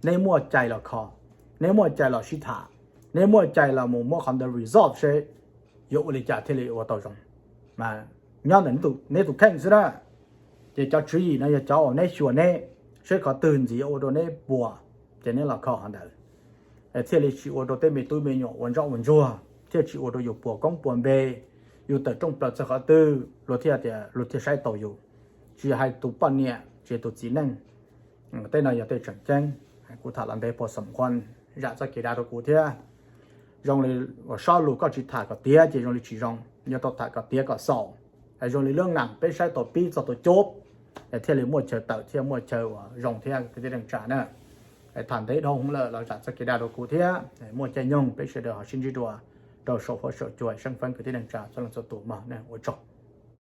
neb muaj cai los kho, neb muaj cai los sib tham, neb muaj cai los mus muab qhov ntawd resolve seb yuav ua li cas thiaj li ua tau zoo. Mas nyob ntawm neb tus kheej xwb na. Ces cov tswv yim no yog cov uas neb xyuas neb, seb qhov twg ntxiv ua rau neb puas, ces neb los kho qhov ntawd, thiaj li tsis ua rau tej me tub me nyuam ua ntsuag ua ntsuag, thiaj tsis ua rau yus puas koob puas npe, yus tawm rooj plaws txog qhov twg luag thiaj tias luag thiaj saib taus yus, tsis hais tus poj niam tsis hais tus txiv neej. Tej no yog tej tseem ceeb. Kuv tham los ntev puas xom nquas, zam txoj kev dag rau kuv thiab. Zoo li uas sob lus koj tsis tham kom tiav ces zoo li tsis zoo, yuav tau tham kom tiav kom xaus. Zoo li lub neej peb saib tau pib txog tau cub, thiaj li muaj chaw tawm thiab muaj chaw uas zoo thiab kwv tij neej tsa na. Tham ntev dhau hwv lawm los zam txoj kev dag rau kuv thiab. Muaj caij nyoog peb sawv daws ho sib ntsib dua rau saum huab saum cua seeb feeb kwv tij neej tsa txhua leej txhua tus mog, ua tsaug.